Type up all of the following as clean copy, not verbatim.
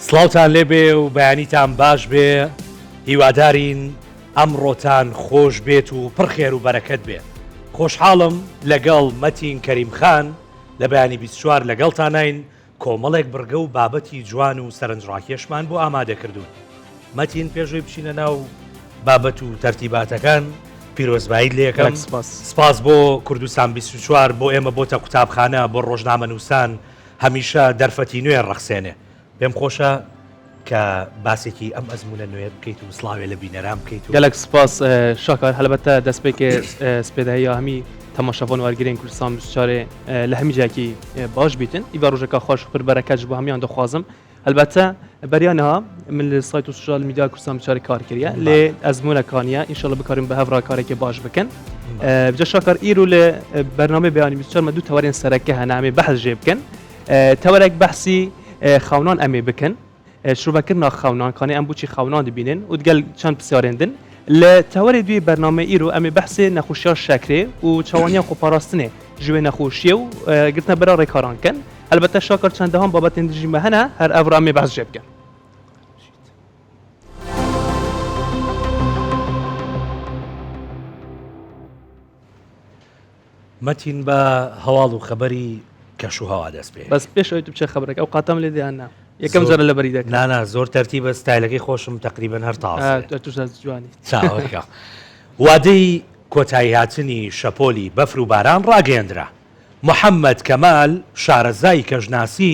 سڵاوتان لێبێ و بەیانیتان باش بێ هیوادارین ئەمڕۆتان خۆش بێت و پڕ خێر و بەرەکەت بێ خۆشحاڵم لەگەڵ مەتین کەریم خان لە بەیانی 24 لەگەڵتانین کۆمەڵێک بڕگە و بابەتی جوان و سەرنجڕاکێشمان بۆ ئامادە کردوون. مەتین پێش ئەوەی بچینە ناو بابەت و تەرتیباتەکان پیرۆزباییت لێ ئەکەم. کاک سپاس. سپاس بۆ کوردستان 24 بۆ ئێمە بۆتە قوتابخانە بۆ ڕۆژنامەنووسان هەمیشە دەرفەتی نوێ ڕەخسێنێ. پێم خۆشە کە باسێکی ئەم ئەزموونە نوێیە بکەیت و سڵاوێ لە بینەران بکەیت و. گەلەک سپاس شاکار هەلبەتە دەستپێکێ سپێدەهیا هەمی تەماشاڤان وەرگرێن کوردستان 24 لە هەمی جایەکی باش بیتن ئیڤا ڕۆژەکە خۆش پر بەرەکەت ji بۆ هەمیان دەخوازم هەلبەتە بەریا نها من لە سایت و سوشیال میدیا کوردستان 24 کار کریە لێ ئەزموونەکانیە ئینشاءاللە بکارین بە هەڤرا کارێکی باش بکەن بجا شاکار ئیرو لە بەرنامەی بەیانی 24 مە دوو تەوەرێن سەرەکە هەنە ئەمێ بەحث ژێ بکەن تەوەرێک بەحسی خەونان ئەمێ بکەن، شرۆڤەکردنا خەونان، کانێ ئەم بوچی خەونان دبینن و دگەل چەند پرسیارێن دن. لە تەوەرێ دوی بەرنامەی ئیرو ئەمێ بەحسێ نەخوشیا شەکرێ و چاوانیا خۆپاراستنێ ji wê nexweşiyê û girtina bera rêkaran kin. Helbete şakar çendehan babetên din jî me hene her ev re em ê behs jê bikin. مەتین بە هەواڵ و خەبەری کەش و هەوا دەست پێ. بەس پێش ئەوەی تو بچێ خەبەرەکە ئەو قاتەم لێ دێ یان نا؟ یەکەم جارە لەبەری دەکەم. نا نا زۆر تەرتیبە ستایلەکەی خۆشم تەقریبەن هەر تازەیە. ئا توش دەست جوانی. چاوەکەم. وادەی کۆتاییهاتنی شەپۆلی بەفر و باران ڕاگەیەندرا. محەممەد کەمال، شارەزای کەشناسی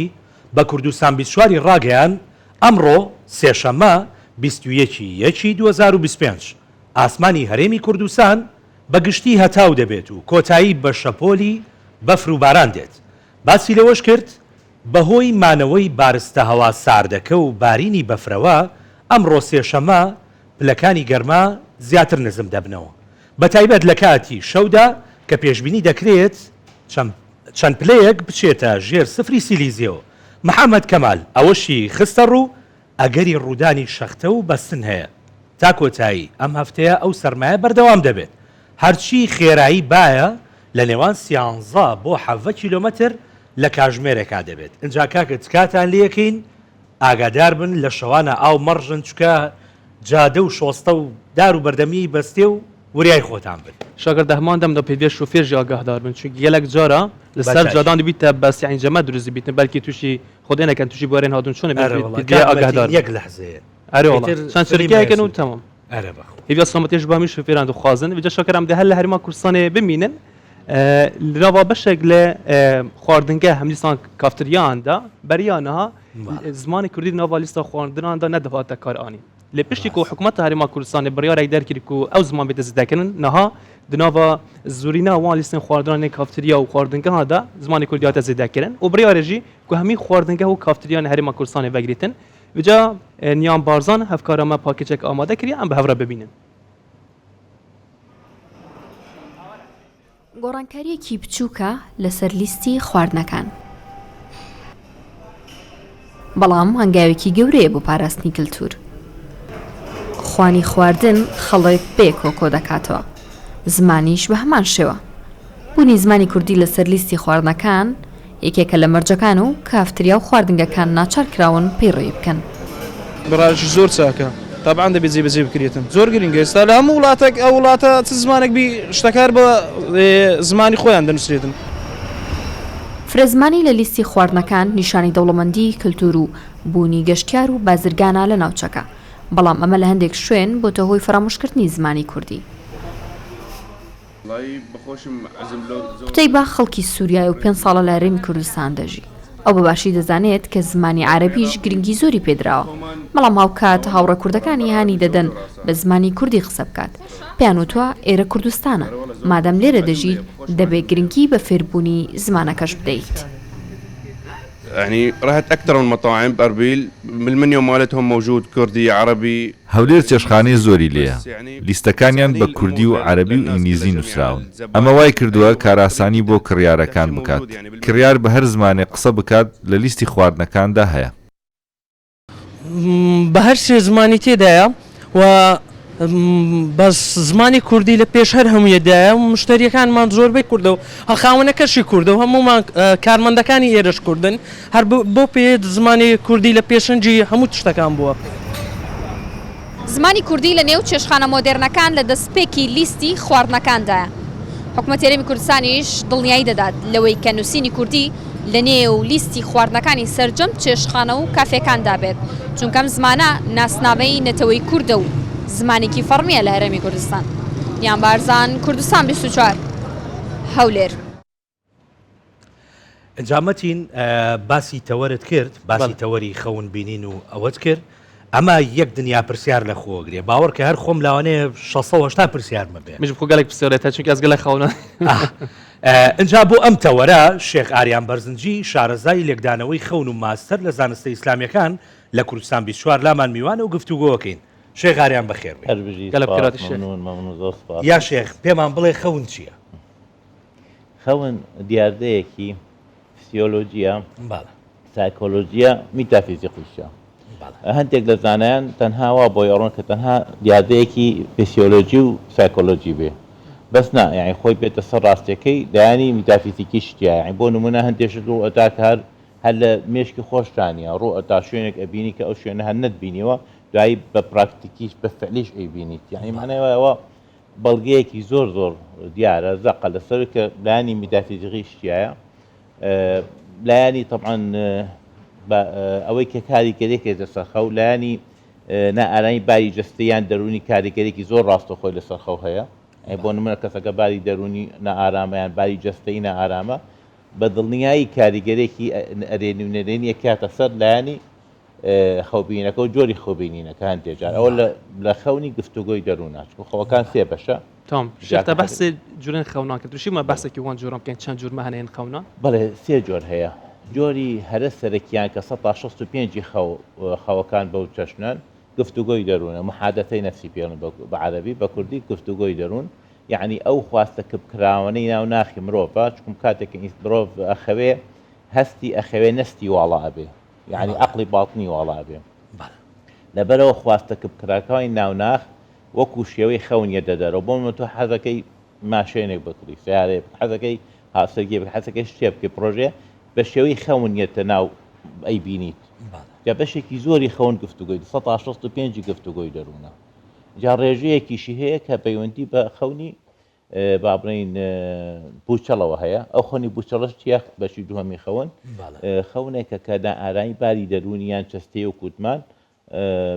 بە کوردستان 24 ی ڕاگەیاند، ئەمڕۆ سێشەممە 21 ی یەکی 2025 ئاسمانی هەرێمی کوردستان بە گشتی هەتاو دەبێت و کۆتایی بە شەپۆلی بەفر و باران دێت. باسی لەوەش کرد، بەهۆی مانەوەی بارستە هەوا ساردەکە و بارینی بەفرەوە، ئەمڕۆ سێشەممە پلەکانی گەرما زیاتر نزم دەبنەوە، بەتایبەت لە کاتی شەودا کە پێشبینی دەکرێت چەند پلەیەک بچێتە ژێر سفری سیلیزیەوە. محەمەد کەمال ئەوەشی خستەڕوو، ئەگەری ڕوودانی شەختە و بەستن هەیە. تا کۆتایی ئەم هەفتەیە ئەو سەرمایە بەردەوام دەبێت. هەرچی خێرایی بایە لە نێوان سیانزە بۆ حەڤە کیلۆمەتر لە کاژمێرێکا دەبێت. ئنجا کاکە تکاتان لێکەین ئاگادار بن لە شەوانە ئاو مەڕژن چونکە جادە و شۆستە و دار و بەردەمیی بەستێ و وریای خۆتان بن. شاگردە هەمان دەم دا پێدوێ شوفێر ژی ئاگاهدار بن چونکی گەلەک جارا لە سەر جادان دبیتە بەس یانی جەمە دروست دبیتن بەلکی توشی خودێ نەکەن توشی بوارێن هاتون چۆنە ئەرێ وەڵا پێدوێ کاک مەتین ئاگاهدار بن یەک لەحزەیە ئەرێ وەڵا ئیتر چەند فلیم چرکەیەکن و بەهێز تەمام ئەرێ بەخوا. هیوا سلامەتیش بۆ هەمی شوفێران دخوازن وجا شاکر ئەم دە هەر لە هەرێما کوردستانێ بمینن لە ناوا بەشێک لە خواردنگە هەمدیسان کافتریان دا بەریا نها بەڵێ. زمانی کوردی لە ناوا لیستا خواردنان دا نەدهاتە کار ئانین لێ پشتی کو ڕاست. حکومەتا هەرێما کوردستانێ بڕیارێک دەرکرد کو ئەو زمان بێتە زدەکردن نها di nava zûrîna wan lîstên xwardinan ên kaftiriya û xwardingehan de zimanê kurdî hate zêdekirin û biryarê jî ku hemî xwardingeh û kaftiriyan li Herêma Kurdistanê vegrîtin. Vêca Niyan Barzan hevkara me pakêçek amade kiriye em bi hev re bibînin. گۆڕانکارییەکی بچووکە لەسەر لیستی خواردنەکان، بەڵام هەنگاوێکی گەورەیە بۆ پاراستنی کلتور. خوانی خواردن خەڵک بەیەکەوە کۆدەکاتەوە، زمانیش بە هەمان شێوە. بوونی زمانی کوردی لەسەر لیستی خواردنەکان یەکێکە لە مەرجەکان و کافتریا و خواردنگەکان ناچار کراون پەیڕەوی بکەن. بڕیارێکی زۆر چاکە تەبعەن دەبێت جێبەجێ بکرێتن زۆر گرنگە ئێستا لە هەموو وڵاتێک ئەو وڵاتە چ زمانێک بی شتەکار بە زمانی خۆیان دەنووسرێتن. فرەزمانی لە لیستی خواردنەکان نیشانەی دەوڵەمەندیی کلتور و بوونی گەشتیار و بازرگانە لە ناوچەکە، بەڵام ئەمە لە هەندێک شوێن بۆتە هۆی فەرامۆشکردنی زمانی کوردی. قوتەیبە خەڵکی سووریایە و پێنج ساڵە لە هەرێمی کوردستان دەژی. ئەو بە باشی دەزانێت کە زمانی عەرەبیش گرنگی زۆری پێدراوە، بەڵام هاوکات هاوڕێ کوردەکانی هانی دەدەن بە زمانی کوردی قسە بکات. پێیان وتووە ئێرە کوردستانە، مادام لێرە دەژیت دەبێ گرنگی بە فێربوونی زمانەکەش بدەیت. هەولێر چێشتخانەی زۆری لێیە، لیستەکانیان بە کوردی و عەرەبی و ئینگلیزی نووسراون، ئەمە وای کردووە کارئاسانی بۆ کڕیارەکان بکات، کڕیار بە هەر زمانێک قسە بکات لە لیستی خواردنەکاندا هەیە. بە هەر سێ زمانی تێدایە و. بەس زمانی کوردی لە پێش هەر هەموویە دایە و مشتەریەکانمان زۆربەی کوردە و خاوەنەکەشی کوردە و هەموومان کارمەندەکانی ئێرەش کوردن هەر بەو پێیە زمانی کوردی لە پێشەنگی هەموو تشتەکان بووە. زمانی کوردی لە نێو چێشتخانە مۆدێرنەکان لە دەستپێکی لیستی خواردنەکاندایە. حکومەتی هەرێمی کوردستانیش دڵنیایی دەدات لەوەی کە نووسینی کوردی لە نێو لیستی خواردنەکانی سەرجەم چێشتخانە و کافێکاندا بێت، چونکە ئەم زمانە ناسنامەی نەتەوەی کوردە و زمانێکی فەڕمییە لە هەرێمی کوردستان. نیان بارزان، کوردستان 24، هەولێر. ئینجا مەتین باسی تەوەرت کرد باسی تەوەری خەون بینین و ئەوەت کرد ئەمە یەک دنیا پرسیار لە خۆگرێ باوەڕ کە هەر خۆم لاوانەیە 680 پرسیارمە بێ مش بخۆ گەلێک پرسیارێتە چونکە ئەس گەلێک خەونە ئینجا بۆ ئەم تەوەرە شێخ ئاریان بەرزنجی شارەزای لێکدانەوەی خەون و ماستەر لە زانستە ئیسلامیەکان لە کوردستان 24 لامان میوانە و گفتوگۆکەین شێخ ئاریان بەخێر بێ هەر بژی گەلە سپاس بکراتی شێخ. مەمنون مەمنون زۆر سپاس یا شێخ پێمان بڵێ خەون چییە؟ خەون دیاردەیەکی فسیۆلۆجییە، سایکۆلۆجییە، میتافیزیقیشە. هەندێک لە زانایان تەنها وا بۆی ئەڕۆن کە تەنها دیاردەیەکی فسیۆلۆجی و سایکۆلۆجی بێ، بەس نا، یانی خۆی بێتە سەر ڕاستیەکەی لایەنی میتافیزیکیش تیایە. یانی بۆ نموونە هەندێک شت ڕوو ئەدا کە هەر هەر لە مێشکی خۆشتا نییە، ڕوو ئەدا شوێنێک ئەبینی کە ئەو شوێنە هەر نەتبینیوە، دوایی بە پراکتیکیش بە فعلیش ئەیبینیت. یانی مانای وایە ئەوە بەڵگەیەکی زۆر زۆر دیارە زەقە لەسەر کە لایەنی میتافیزیقیش تیایە لایەنی تەبعەن ئەوەی کە کاریگەرێکێ لەسەر خەو لایەنی نائارامی باری جەستەیان دەروونی کاریگەرێکی زۆر ڕاستەخۆی لەسەر خەو هەیە ئەی بۆ نمونە کەسەکە باری دەروونی نائارامەیان باری جەستەی نائارامە بە دڵنیایی کاریگەرێکی ئەرێنی و نەرێنی ئەکاتە سەر لایەنی خەوبینەکە و جۆری خەوبینینەکە هەندێ جار ئەوە لە خەونی گفتوگۆی دەروونە چونکە خەوەکان سێ بەشە. تام شێخ تا بەحسێ جورێن خەونان کرد توشی ما بەحسێکی وان جۆران بکەین چەند جور مە هەنێن خەونا؟ بەڵێ سێ جۆر هەیە جۆری هەرە سەرەکیان کە 165 خەو خەوەکان بەو چەشنەن گفتوگۆی دەروونە محادثەی نەفسی پێڵن بە عەرەبی بە کوردی گفتوگۆی دەروون یعنی ئەو خواستە کپکراوانەی ناو ناخی مرۆڤە چکم کاتێک کە مرۆڤ ئەخەوێ هەستی ئەخەوێ نەستی واڵا ئەبێ یانی عەقڵی باتنی واڵا ئەبێ لەبەرەوە خواستە کپکراکانی ناو ناخ وەکو شێوەی خەون یەتە دەرەوە بۆ من تۆ حەزەکەی ماشێنێک بکڕی سیارەیە بکڕی حەزەکەی هاوسەرگیری بکەی حەزەکەی شتێ بکەی پرۆژەیە بە شێوەی خەون یەتە ناو ئەیبینیت جا بەشێکی زۆری خەون گفتوگۆی 165 گفتوگۆی دەروونە جا ڕێژەیەکیشی هەیە کە پەیوەندی بە خەونی با بڵێین پوچەڵەوە هەیە ئەو خەونی پوچەڵەش چیە بەشی دووهەمی خەون خەونێکە کە نائارامی باری دەروونی یان چەستەی و کوتمان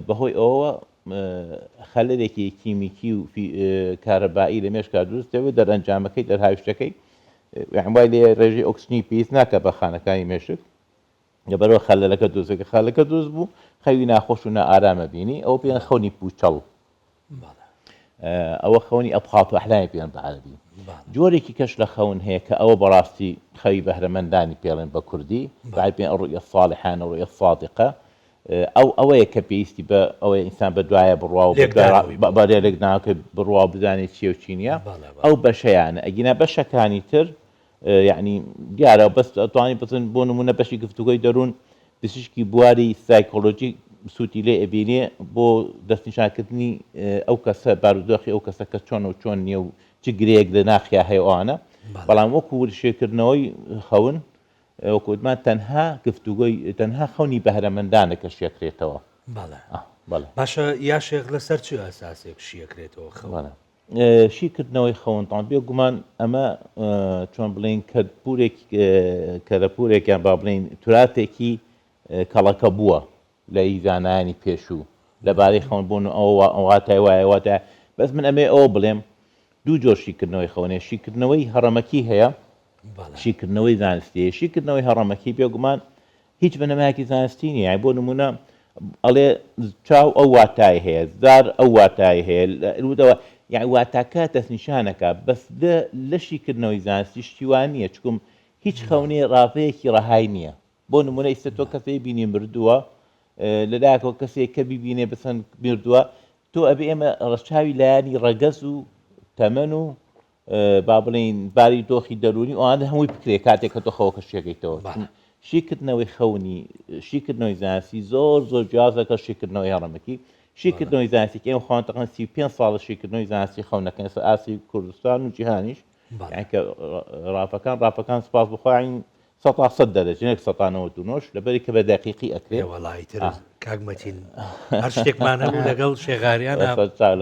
بەهۆی ئەوەوە خەلەلێکی کیمیکی و کارەبایی لە مێشکا دروست دەبێت دەرئەنجامەکەی دەرهاویشتەکەی وای لێ ڕێژەی ئۆکسجینی پێویست ناکە بە خانەکانی مێشک لەبەرەوە خەلەلەکە دروست دەکە خەلەکە دروست بوو خەوی ناخۆش و نائارامە بینی ئەو پێیان خەونی پوچەڵ ئەوە خەونی ئەبخات و ئەحلامی پێیان بە عەرەبی جۆرێکی کەش لە خەون هەیە کە ئەوە بەڕاستی خەوی بەهرەمەندانی پێڵێن بە کوردی بە پێ ڕوئیە صالحانە ڕوئیە صادقە ئەو ئەوەیە کە پێویستی بە ئەوەیە ئینسان بە دوایە بڕوا و بە لێکدانەوەکە بڕوا و بزانێت چییە و چی نییە ئەو بەشەیانە ئەگینا بەشەکانی تر یەعنی دیارە بەس ئەتوانی بڵێن بۆ نمونە بەشی گفتوگۆی دەروون پزیشکی بواری سایکۆلۆجی سوودی لێ ئەبینێ بۆ دەستنیشانکردنی ئەو کەسە بارودۆخی ئەو کەسە کە چۆن و چۆن نییە و چ گرەیەک لە ناخیا هەیە ئەوانە بەڵام وەکو ورشێکردنەوەی خەون وەکو وتمان تەنها گفتوگۆی تەنها خەونی بەهرەمەندانە کە شێکرێتەوە بەڵێ باشە یا شێخ لەسەر چ ئەساسێک شیەکرێتەوە خەون؟ شی کردنەوەی خەون تان بێ گومان ئەمە چۆن بڵێین کەلپورێک کەلەپورێک یان با بڵێین توراتێکی کەڵەکە بووە لە ئی زانایانی پێشوو لەبارەی خەون بوون و ئەوە واتای وایە واتای بەس من ئەمێ ئەوە بڵێم دوو جۆر شیکردنەوەی خەونێ شیکردنەوەی هەڕەمەکی هەیە شیکردنەوەی زانستی شیکردنەوەی هەڕەمەکی بێگومان هیچ بنەمایەکی زانستی نییە، یانی بۆ نموونە ئەڵێ چاو ئەو واتای هەیە، زار ئەو واتای هەیە، لووت ئەوە، یانی واتاکە دەستنیشانەکا، بەس لە لە شیکردنەوەی زانستی شتی وا نییە، چکم هیچ خەونێ ڕاڤەیەکی ڕەهای نییە. بۆ نموونە ئیستە تۆ کەسێ بینی مردووە، لە لایەکەوە کەسێک کە بیبینێ بەسەن مردووە، تۆ ئەبێ ئێمە ڕەچاوی لایەنی ڕەگەز و تەمەن و با بڵێین باری دۆخی دەروونی ئەوانە هەمووی بکرێ کاتێک کە تۆ خەوەکە شیەکەیتەوە شیکردنەوەی خەونی شیکردنەوەی زانستی زۆر زۆر جیازەکە شیکردنەوەی هەڕەمەکی. شیکردنەوەی زانستی کە ئێمە خۆمان تەقریبا 35 ساڵە شیکردنەوەی زانستی خەون دەکەین لەسەر ئاستی کوردستان و جیهانیش یان کە ڕافەکان ڕافەکان سپاس بخواین سەتا سەد دەرەجە نەک سەتا نەوەت و نۆش لەبەری کە بە دەقیقی ئەکرێ. وەڵا ئیتر کاک مەتین هەر شتێکمان هەبوو لەگەڵ شێخاریانە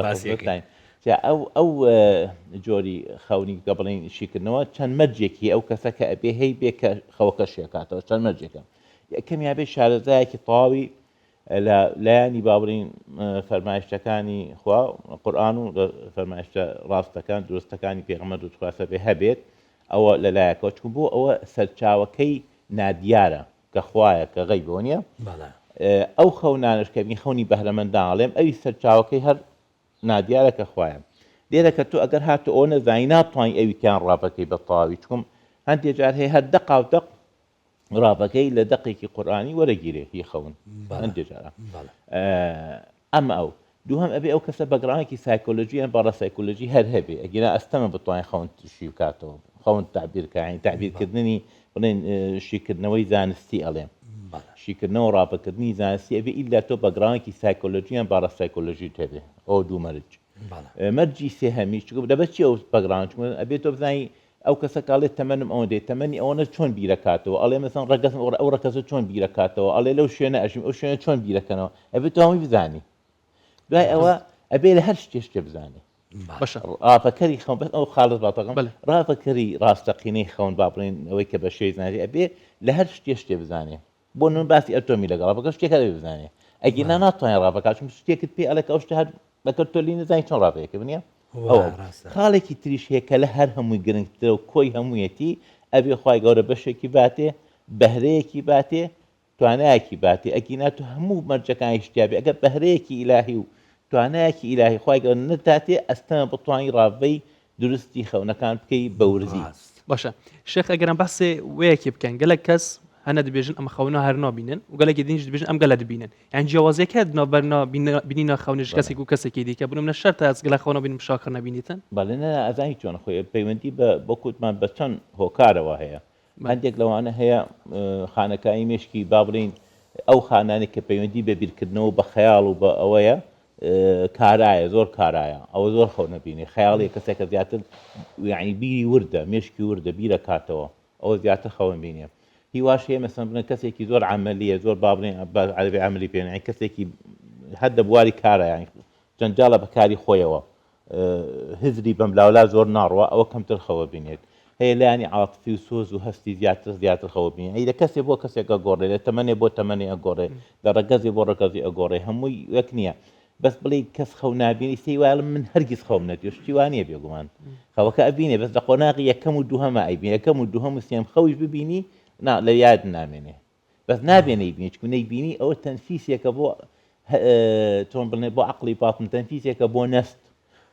باسی ئەکەین. جا ئەو ئەو جۆری خەونی کە بڵێین شیکردنەوە چەند مەرجێکی ئەو کەسە کە ئەبێ هەی بێ کە خەوەکە شێکاتەوە چەند مەرجێکە یەکەمیان بێ شارەزایەکی تەواوی لە لایەنی با بڵێین فەرمایشتەکانی خوا قورئان و فەرمایشتە ڕاستەکان دروستەکانی پێغەمبەر درود خوای لەسەر بێ هەبێت ئەوە لە لایەکەوە چونکە بۆ ئەوە سەرچاوەکەی نادیارە کە خوایە کە غەیبە نییە ئەو خەونانەش کە بین خەونی بەهرەمەندان ئەڵێم ئەوی سەرچاوەکەی هەر نادیارە کە خوایە لێرە کە تۆ ئەگەر هاتو ئەوە نەزانی ناتوانانی ئەوی تیان ڕاڤەکەی بە تەواوی چکم هەندێ جار هەیە هەر دەقاو دەق ڕاڤەکەی لە دەقێکی قورئانی وەرەگیرێ هی خەون هەندێ جارە ئەمە ئەو دووهەم ئەبێ ئەو کەسە background ێکی سایکۆلۆژی یان پاراسایکۆلۆژی هەر هەبێ ئەگینا ئەستەمە بتوانێت خەون شی بکاتەوە خەون تەعبیر کا یانی تەعبیرکردنی بڵێن شیکردنەوەی زانستی ئەڵێم شیکردنەوە ڕاڤەکردنی زانستی ئەبێ ئیلا تۆ background ێکی سایکۆلۆژی یان پاراسایکۆلۆژیت هەبێ ئەو دوو مەرج مەرجی سێهەمیش چونکە لەبەر چی ئەو background چونکە ئەبێ تۆ بزانی ئەو کەسە کە ئەڵێ تەمەنم ئەوەندەیە تەمەنی ئەوەنە چۆن بیرەکاتەوە ئەڵێ مەسەن ڕەگەزم ئەو ڕەگەزە چۆن بیرەکاتەوە ئەڵێ لەو شوێنە ئەژیم ئەو شوێنە چۆن بیرەکەنەوە ئەبێ تۆ هەمووی بزانی دوای ئەوە ئەبێ لە هەر شتێ شتێ بزانێ باشە ڕاڤەکەری خەون بەس ئەو خاڵت باتەکەم ڕاڤەکەری ڕاستەقینەی خەون با بڵێن ئەوەی کە بە شێوەی زانستی ئەبێ لە هەر شتێ شتێ بزانێ بۆ نمونە باسی ئەتۆمی لەگەڵ بکە شتێک هەر بزانێ ئەگینا ناتوانێت ڕاڤەکات چون شتێکت پێ ئەڵێ کە ئەو شتە هەر بەکە تۆ لێی نەزانی چۆن ڕاڤەیەکە بنیە ئەوە خاڵێکی تریش هەیە کە لە هەر هەمووی گرنگترە و کۆی هەموویەتی ئەبێ خوای گەورە بەشێکی باتێ بەهرەیەکی باتێ توانایەکی باتێ ئەگینا تۆ هەموو مەرجەکانی شتیابێ ئەگەر بەهرەیەکی ئیلاهی و توانایەکی ئیلاهی خوای گەورە نەتاتێ ئەستەمە بتوانی ڕاڤەی دروستی خەونەکان بکەی بە وردی. باشە شێخ ئەگەر ئەم بەحسێ وەیەکی بکەن گەلەک کەس هەنە دبێژن ئەم خەونە هەر نابینن و گەلەکی دینیش دبێژن ئەم گەلە دبینن یان جیاوازیەک هەیە ناوبەر بینینا خەونیش کەسێک و کەسێکی دیکە بنم نە شەرتە ئەس گەلە خەونە بینم شاکر نەبینیتن بەڵێ نە ئەزانی چۆن خۆی پەیوەندی بە بۆ کوتمان بە چەند هۆکارەوە هەیە هەندێک لەوانە هەیە خانەکانی مێشکی با بڵێین ئەو خانانەی کە پەیوەندی بە بیرکردنەوە بە خەیاڵ و بە ئەوەیە کارایە زۆر کارایە ئەوە زۆر خەو نەبینێ خەیاڵی کەسێکە زیاتر یعنی بیری وردە مێشکی وردە بیرە کاتەوە ئەوە زیاتر خەون بینێ هیواش هەیە مەسەن بڵێن کەسێکی زۆر عملیە زۆر با بڵێن بە عەرەبی عملی پێ یعنی کەسێکی هەر لە بواری کارە یعنی جەنجاڵە بە کاری خۆیەوە هزری بەملاولا زۆر ناڕوا ئەوە کەمتر خەوە بینێت هەیە لایەنی عاتفی و سۆز و هەستی زیاتر زیاتر خەوە بینێت ئەی لە کەسێ بۆ کەسێک ئەگۆڕێ لە تەمەنێ بۆ تەمەنێ ئەگۆڕێ لە ڕەگەزێ بۆ ڕەگەزی ئەگۆڕێ هەمووی یەک نییە بەس بڵێ کەس خەو نابینی سەی وایە من هەرگیز خەوم نەدیوە شتی وا نییە بێگومان خەوەکە ئەبینێ بەس لە قۆناغی یەکەم و دووهەما ئەیبینێ یەکەم و دووهەم و سێم خەویش ببینی نا لە یاد نامێنێ بەس نابێ نەیبینی چونکە نەیبینی ئەوە تەنفیسێکە بۆ چۆن بڵێ بۆ عقلی باتن تەنفیسێکە بۆ نەست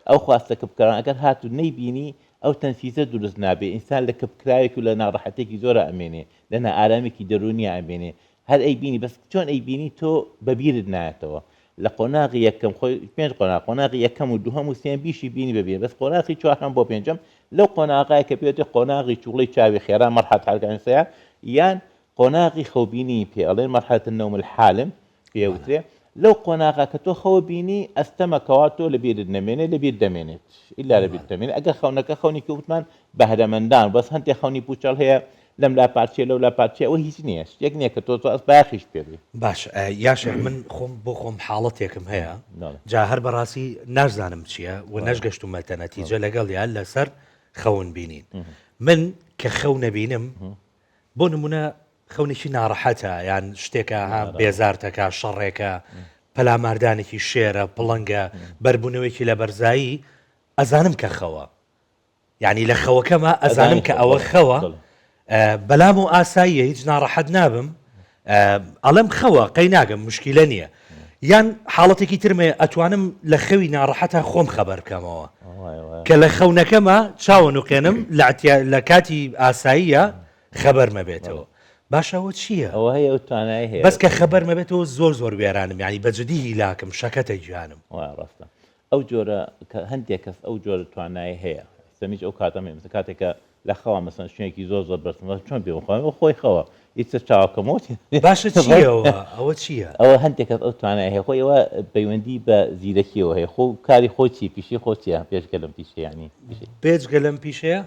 ئەو خواستە کپکراوە ئەگەر هاتوو نەیبینی ئەو تەنفیزە دروست نابێ ئینسان لە کپکراوێک و لە ناڕەحەتێکی زۆرە ئەمێنێ لە نائارامێکی دەروونیە ئەمێنێ هەر ئەیبینی بەس چۆن ئەیبینی تۆ بەبیرت نایەتەوە لە قۆناغی یەکەم خۆی پێنج قۆناغ قۆناغی یەکەم و دووهەم و سێم بیشی بینی بەبیرە بەس قۆناغی چوارهەم بۆ پێنجەم لەو قۆناغایە کە پێوتێ قۆناغی چوڵەی چاوی خێرا مەرحەت حرکانسەیە یان قۆناغی خەوبینی پێ ئەڵێن مرحلە النوم الحالم پێ وترێ لەو قۆناغا کە تۆ خەوە بینی ئەستەمە کەوا تۆ لە بیرت نەمێنێ لە بیر دەمێنێت ئیلا لە بیرت دەمێنێت ئەگەر خەونەکە خەونێکی وتمان بەهرەمەندان بەس هەندێک خەونی پوچەڵ هەیە لەم لا پارچەیە لەو لا پارچەیە ئەوە هیچ نییە شتێک نییە کە تۆ تۆ ئەس باخیش پێ بێ باش یاشێک من خۆم بۆ خۆم حاڵەتێکم هەیە جا هەر بەڕاستی ناشزانم چییە و نەشگەشتومەتە نەتیجە لەگەڵ یا لەسەر خەون بینین من کە خەو نەبینم بۆ نمونە خەونێکی ناڕەحەتە یان شتێکە ها بێزارتەکە شەڕێکە پەلاماردانێکی شێرە پڵنگە بەربوونەوەیەکی لە بەرزایی ئەزانم کە خەوە یعنی لە خەوەکەمە ئەزانم کە ئەوە خەوە بەلام و ئاساییە هیچ ناڕەحەت نابم ئەڵێم خەوە قەی ناگەم مشکیلە نییە یان حاڵەتێکی ترمێ ئەتوانم لە خەوی ناڕەحەتە خۆم خەبەر بکەمەوە کە لە خەونەکەمە چاوە نوقێنم لە کاتی ئاساییە خەبەر مەبێتەوە باشە ئەوە چییە؟ ئەوە هەیە ئەو توانای هەیە بەس کە خەبەر مەبێتەوە زۆر زۆر وێرانم یعنی بە جدی هیلاکم شەکەتە گیانم. وایە ڕاستە ئەو جۆرە کە هەندێک کەس ئەو جۆرە توانای هەیە سەمیش ئەو کاتەم هەیە مەسەلەن کاتێک کە لە خەوا مەسەلەن شوێنێکی زۆر زۆر بەرزم چۆن پێم خۆم خۆی خەوە. ئیتر چاوەکەمەوە باشە چییە ئەوە؟ ئەوە چییە؟ ئەوە هەندێک کەس ئەو توانای هەیە خۆی ئەوە پەیوەندی بە زیرەکیەوە هەیە خۆ کاری خۆی چی پیشەی خۆ چییە پێشگە لەم پیشەیە یانی پیشەی بێجگە لەم پیشەیە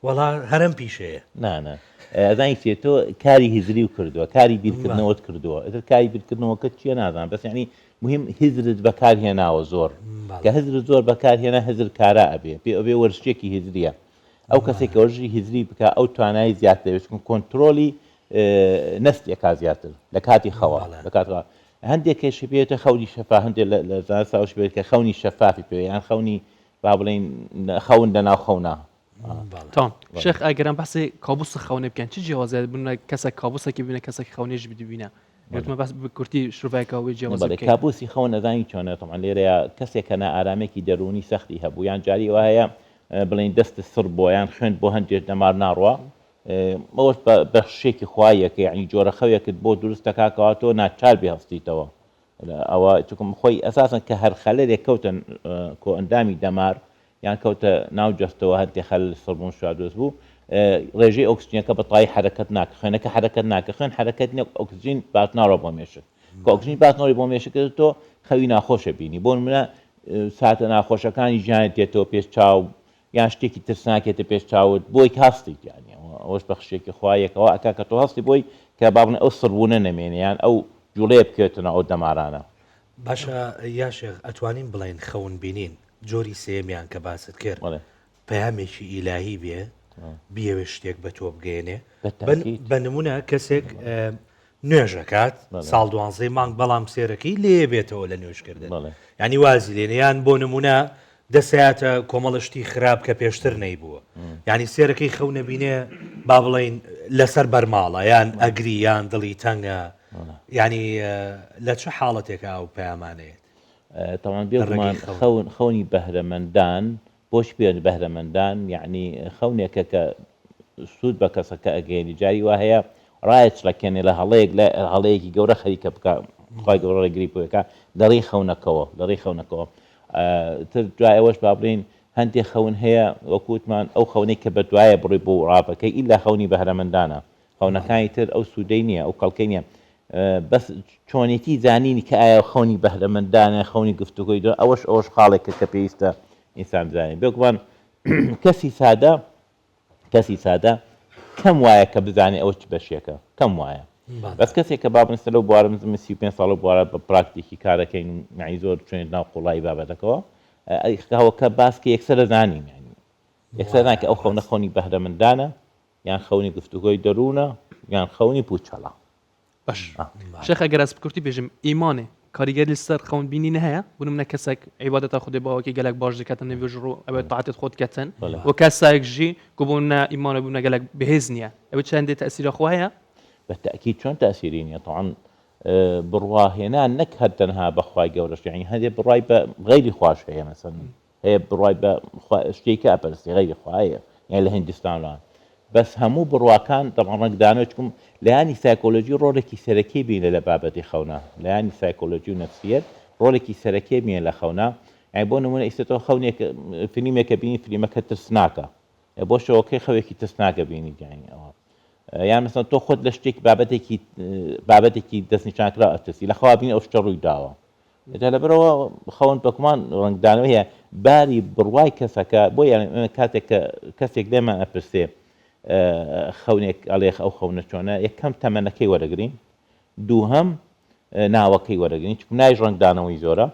وەڵا هەر ئەم پیشەیە. نا نا ئەزانی چیە تۆ کاری هزری و کردووە کاری بیرکردنەوەت کردووە ئیتر کاری بیرکردنەوەکەت چییە نازانم بەس یانی مهم هزرت بەکار هێناوە زۆر کە هزرت زۆر بەکار هێنا هزر کارا ئەبێ پێ ئەبێ وەرزشێکی هزریە ئەو کەسێک کە وەرزشی هزری بکا ئەو توانای زیاتر دەبێت چونکە کۆنترۆلی نەستی ئەکا زیاتر لە کاتی خەوە لە کاتی خەوە هەندێک کەشی پێێتە خەونی شەفا هەندێک لە زانست ئەوش پێ کە خەونی شەفافی پێ یان خەونی با بڵێین خەون لەناو خەونا. تام شێخ ئەگەر ئەم بەحسی کابوس خەونێ بکەن چ جیاوازیە بوونە کەسە کابوسێکی بینە کەسێک خەونێش بدبینە گوتمە بەس بە کورتی شرۆڤەیەکە وی جیاوازی بەڵێ بکەین. کابوسی خەون ئەزانی چۆنە تەبعەن لێرەیا کەسێک کە نائارامێکی دەروونی سەختی هەبوو یان جاری وا هەیە بڵێین دەستت سڕ بووە یان خوێنت بۆ هەندێک دەمار ناڕوا ئەوەش بە بەخششێکی خواییە کە یعنی جۆرە خەوێکت بۆ دروست دەکا کەوا تۆ ناچار بێ هەستیتەوە ئەوە چونکە خۆی ئەساسەن کە هەر خەلەلێک کەوتە کۆئەندامی دەمار یان کەوتە ناو جەستەوە هەندێ خەلەل سڕبوون شا دروست بوو ڕێژەی ئۆکسجینەکە بە تای حەرەکەت ناکە خوێنەکە حەرەکەت ناکە خوێن حەرەکەت نیە ئۆکسجین باش ناڕۆ بۆ مێشک کە ئۆکسجین باش نەڕۆی بۆ مێشک تۆ خەوی ناخۆشە بینی بۆ نمونە ساتە ناخۆشەکانی ژیانت دێتەوە پێش چاو یان شتێکی ترسناکێتە پێش چاوت بۆی هەستیت یانی ئەوەش بەخشێکی خوایەکەوە ئەکا کە تۆ هەستی بۆی کە با بڵێن ئەو سڕبوونە نەمێنێ یان ئەو جوڵەیە بکەوێتە ناو ئەو دەمارانە. باشە یاشێخ ئەتوانین بڵێین خەون بینین جۆری سێیەمیان کە باست کرد پەیامێکی ئیلاهی بێ بیەوێ شتێک بە تۆ بگەێنێ بە نمونە کەسێک نوێژەکات ساڵ دوانزەی مانگ بەڵام سێرەکەی لێ بێتەوە لە نوێژکردن ینی وازی لێنیان بۆ نمونە دەسەیاتە کۆمەڵە شتی خراپ کە پێشتر نەیبووە ینی سێرەکەی خەو نەبینێ با بڵین لەسەر بەرماڵە یان ئەگری یان دڵی تەنگە ینی لە چه حاڵەتێکە ئەو پەیامانەیەت تەوان بێگومان خەون خەونی بەهرەمەندان بۆچ پێ بەهرەمەندان یەعنی خەونێکە کە سوود بە کەسەکە ئەگەیەنی جاری وا هەیە ڕایەچڵەکێنێ لە هەڵەیەک لە هەڵەیەکی گەورە خەریکە بکا خوای گەورە ڕێگری بۆ بکا لە ڕێی خەونەکەوە لە ڕێی خەونەکەوە تر دوای ئەوەش با بڵێین هەندێک خەون هەیە وەکو وتمان ئەو خەونەی کە بە دوایە بڕی بۆ ڕاڤەکەی ئیلا خەونی بەهرەمەندانە خەونەکانی تر ئەو سوودەی نییە ئەو کەڵکەی نییە بەس چۆنێتی زانینی کە ئایا خەونی بەهرەمەندانە خەونی گفتوگۆی دۆ ئەوەش ئەوەش خاڵێکە کە پێویستە ئینسان بزانێت بێگومان کەسی سادە کەسی سادە کەم وایە کە بزانێ ئەوە چ بەشێکە کەم وایە بەس کەسێک کە با بنسە لەو بوارە من 35 ساڵ و بوارە بە پراکتیکی کارەکەین و یعنی زۆر چوێن ناو قوڵایی بابەتەکەەوە ئەوەکە باس کە یەکسەر دەزانین یعنی یەکسەر کە ئەو خەونە خەونی بەهرەمەندانە یان خەونی گفتوگۆی دەروونە یان خەونی پوچەڵە. باش شێخ ئەگەر ئەز بکورتی بێژم ئیمانێ کاریگەری لەسەر خەون بینینە هەیە بۆ نمونە کەسێک عیبادەتە خودێ باوەکی گەلەک باش دکەتن نوێژ ڕوو ئەوێ تاعەتت خۆت کەتن و کەسێک ژی کو بۆ نمونە ئیمانە بوونە گەلەک بەهێز نییە ئەوە چەندێ تەئسیرە خۆ هەیە؟ بە تەئکید چۆن تەئسیری نییە تەبعەن بڕوا هێنان نەک هەر تەنها بە خوای گەورەش یانی هەندێ بڕوای بە غەیری خواش هەیە مەسەلەن هەیە بڕوای بە خوا شتێکە ئەپەرستی غەیری خوا هەیە یان لە هندستان بەس هەموو بڕواکان دەبان ڕەنگدانەوە چکم لایانی سایکۆلۆژی ڕۆڵێکی سەرەکی بینە لە بابەتی خەونە لایانی سایکۆلۆژی و نەفسیەت ڕۆڵێکی سەرەکی بینە لە خەونە یانی بۆ نمونە ئیستا تۆ خەونێک فیلمێکە بینی فیلمەکە ترسناکە بۆ شەوەکەی خەوێکی ترسناکە بینی یانی ئەوە یان مەسەن تۆ خۆت لە شتێک بابەتێکی بابەتێکی دەستنیشانکرا ئەترسی لە خوا بینی ئەو شتە ڕووی داوە جا لەبەرئەوە خەون بەگومان ڕەنگدانەوەی هەیە باری بڕوای کەسەکە بۆ یان کاتێک کە کەسێک لێمان ئەپرسێ خەونێک ئەڵێ ئەو خەونە چۆنە یەکەم تەمەنەکەی وەرەگرین دووهەم ناوەکەی وەرەگرین چونکە ناویش ڕەنگدانەوەی زۆرە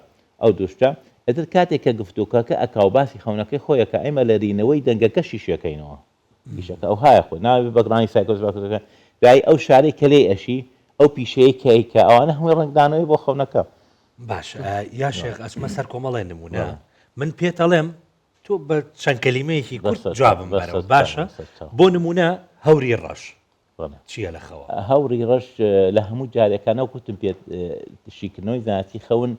ئەو دوو شتە ئیتر کاتێک کە گفتوکەکە ئەکا و باسی خەونەکەی خۆیەکە ئێمە لەرینەوەی دەنگەکەشی شێکەینەوە ئیشەکە ئەوهایە خۆی ناوی بەگرانی سایکۆس باکۆسەکە دوایی ئەو شارەی کە لێی ئەشی ئەو پیشەیەی کە ئەیکا ئەوانە هەمووی ڕەنگدانەوەی بۆ خەونەکە. باشە یا شێخ ئەچمە سەر کۆمەڵێ نمونە من پێت ئەڵێم تۆ بە چەند کەلیمەیەکی کورت جوابم بەرەوە باشە بۆ نمونە هەوری ڕەش چییە لە خەوە؟ هەوری ڕەش لە هەموو جارێکا نەوەک وتم پێت شیکردنەوەی زانستی خەون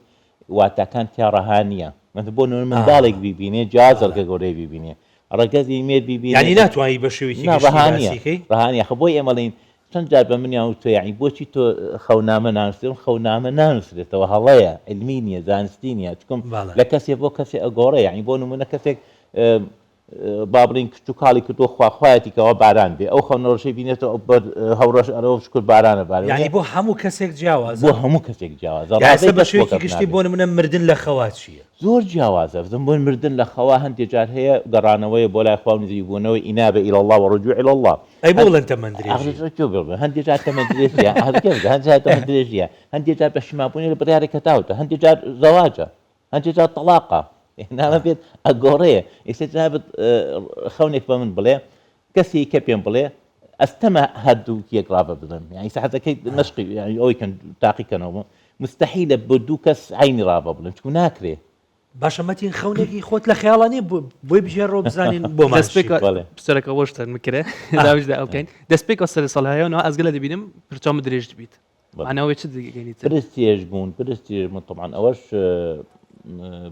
واتاکان تیا ڕەها نییە مەسەلەن بۆ نمونە منداڵێک بیبینێ جیاوازە ڕەگە گەورەیە بیبینێ ڕەگەزی مێر بیبینێ یانی ناتوانی بە شێوەیەکی نا گشتی ڕەها نییە باسی کەی؟ ڕەها نییە خە بۆی ئێمە ئەڵێین چەند جار بە منیان وتووە یانی بۆچی تۆ خەونامە نانووسی خەونامە نانووسرێتەوە هەڵەیە عیلمی نییە زانستی نییە چکم بەڵێ لە کەسێ بۆ کەسێ ئەگۆڕێ یانی بۆ نمونە کەسێک اه، با بڵێین کشتوکاڵی کردووە خوا خوایەتی کەوا باران بێ ئەو خەونە ڕەشەی بینێتەوە بەر هەوڕەش ئەرەوە شکر بارانە بارێ یانی بۆ هەموو کەسێک جیاوازە؟ بۆ هەموو کەسێک جیاوازە یا ئێستا ڕاڤەی بە کەس بۆ شێوەیەکی کەس گشتی نابێ. بۆ نمونە مردن لە خەوا چییە؟ زۆر جیاوازە بزن بۆ مردن لە خەوا هەندێ جار هەیە گەڕانەوەیە بۆ لای خوا و نزیکبوونەوەی ئینابە الی اللە و رجوع الی اللە ئەی بۆ هەند بڵێن تەمەن ئاخر درێژی؟ گوێ بگرە هەندێ جار تەمەن درێژیە ئاخر گوێ بگرە هەندێ جار تەمەن درێژیە هەندێ جار پەشیمانبوونی لە بڕیارێک کە داوتە هەندێ جار زەواجە هەندێ جار تەڵاقە نامە بێت ئەگۆڕێ ئێستا جنابت خەونێک بە من بڵێ کەسی کە پێم بڵێ ئەستەمە هەردوو یەک ڕاڤە بڵێم یعنی سەحەتەکەی مەشقی یعنی ئەوەی کەن تاقیکەنەوە مستحیلە بۆ دوو کەس عینی ڕاڤە بڵێن چکو ناکرێ باشە مەتین خەونێکی خۆت لە خەیاڵا نیە بۆی بژێڕەوە بزانین بۆمان دەست پێک بەڵێ. پرسیارەکە وەش تەن مکرێ داویش دا ئەوکەین دەست پێک سەر ساڵ هەیە و ئەزگە لە دەبینم پرچام درێژ دەبیت معناوەی چ دەگەینیت پرس درێژ بوون پرس درێژ بوون طبعا ئەوەش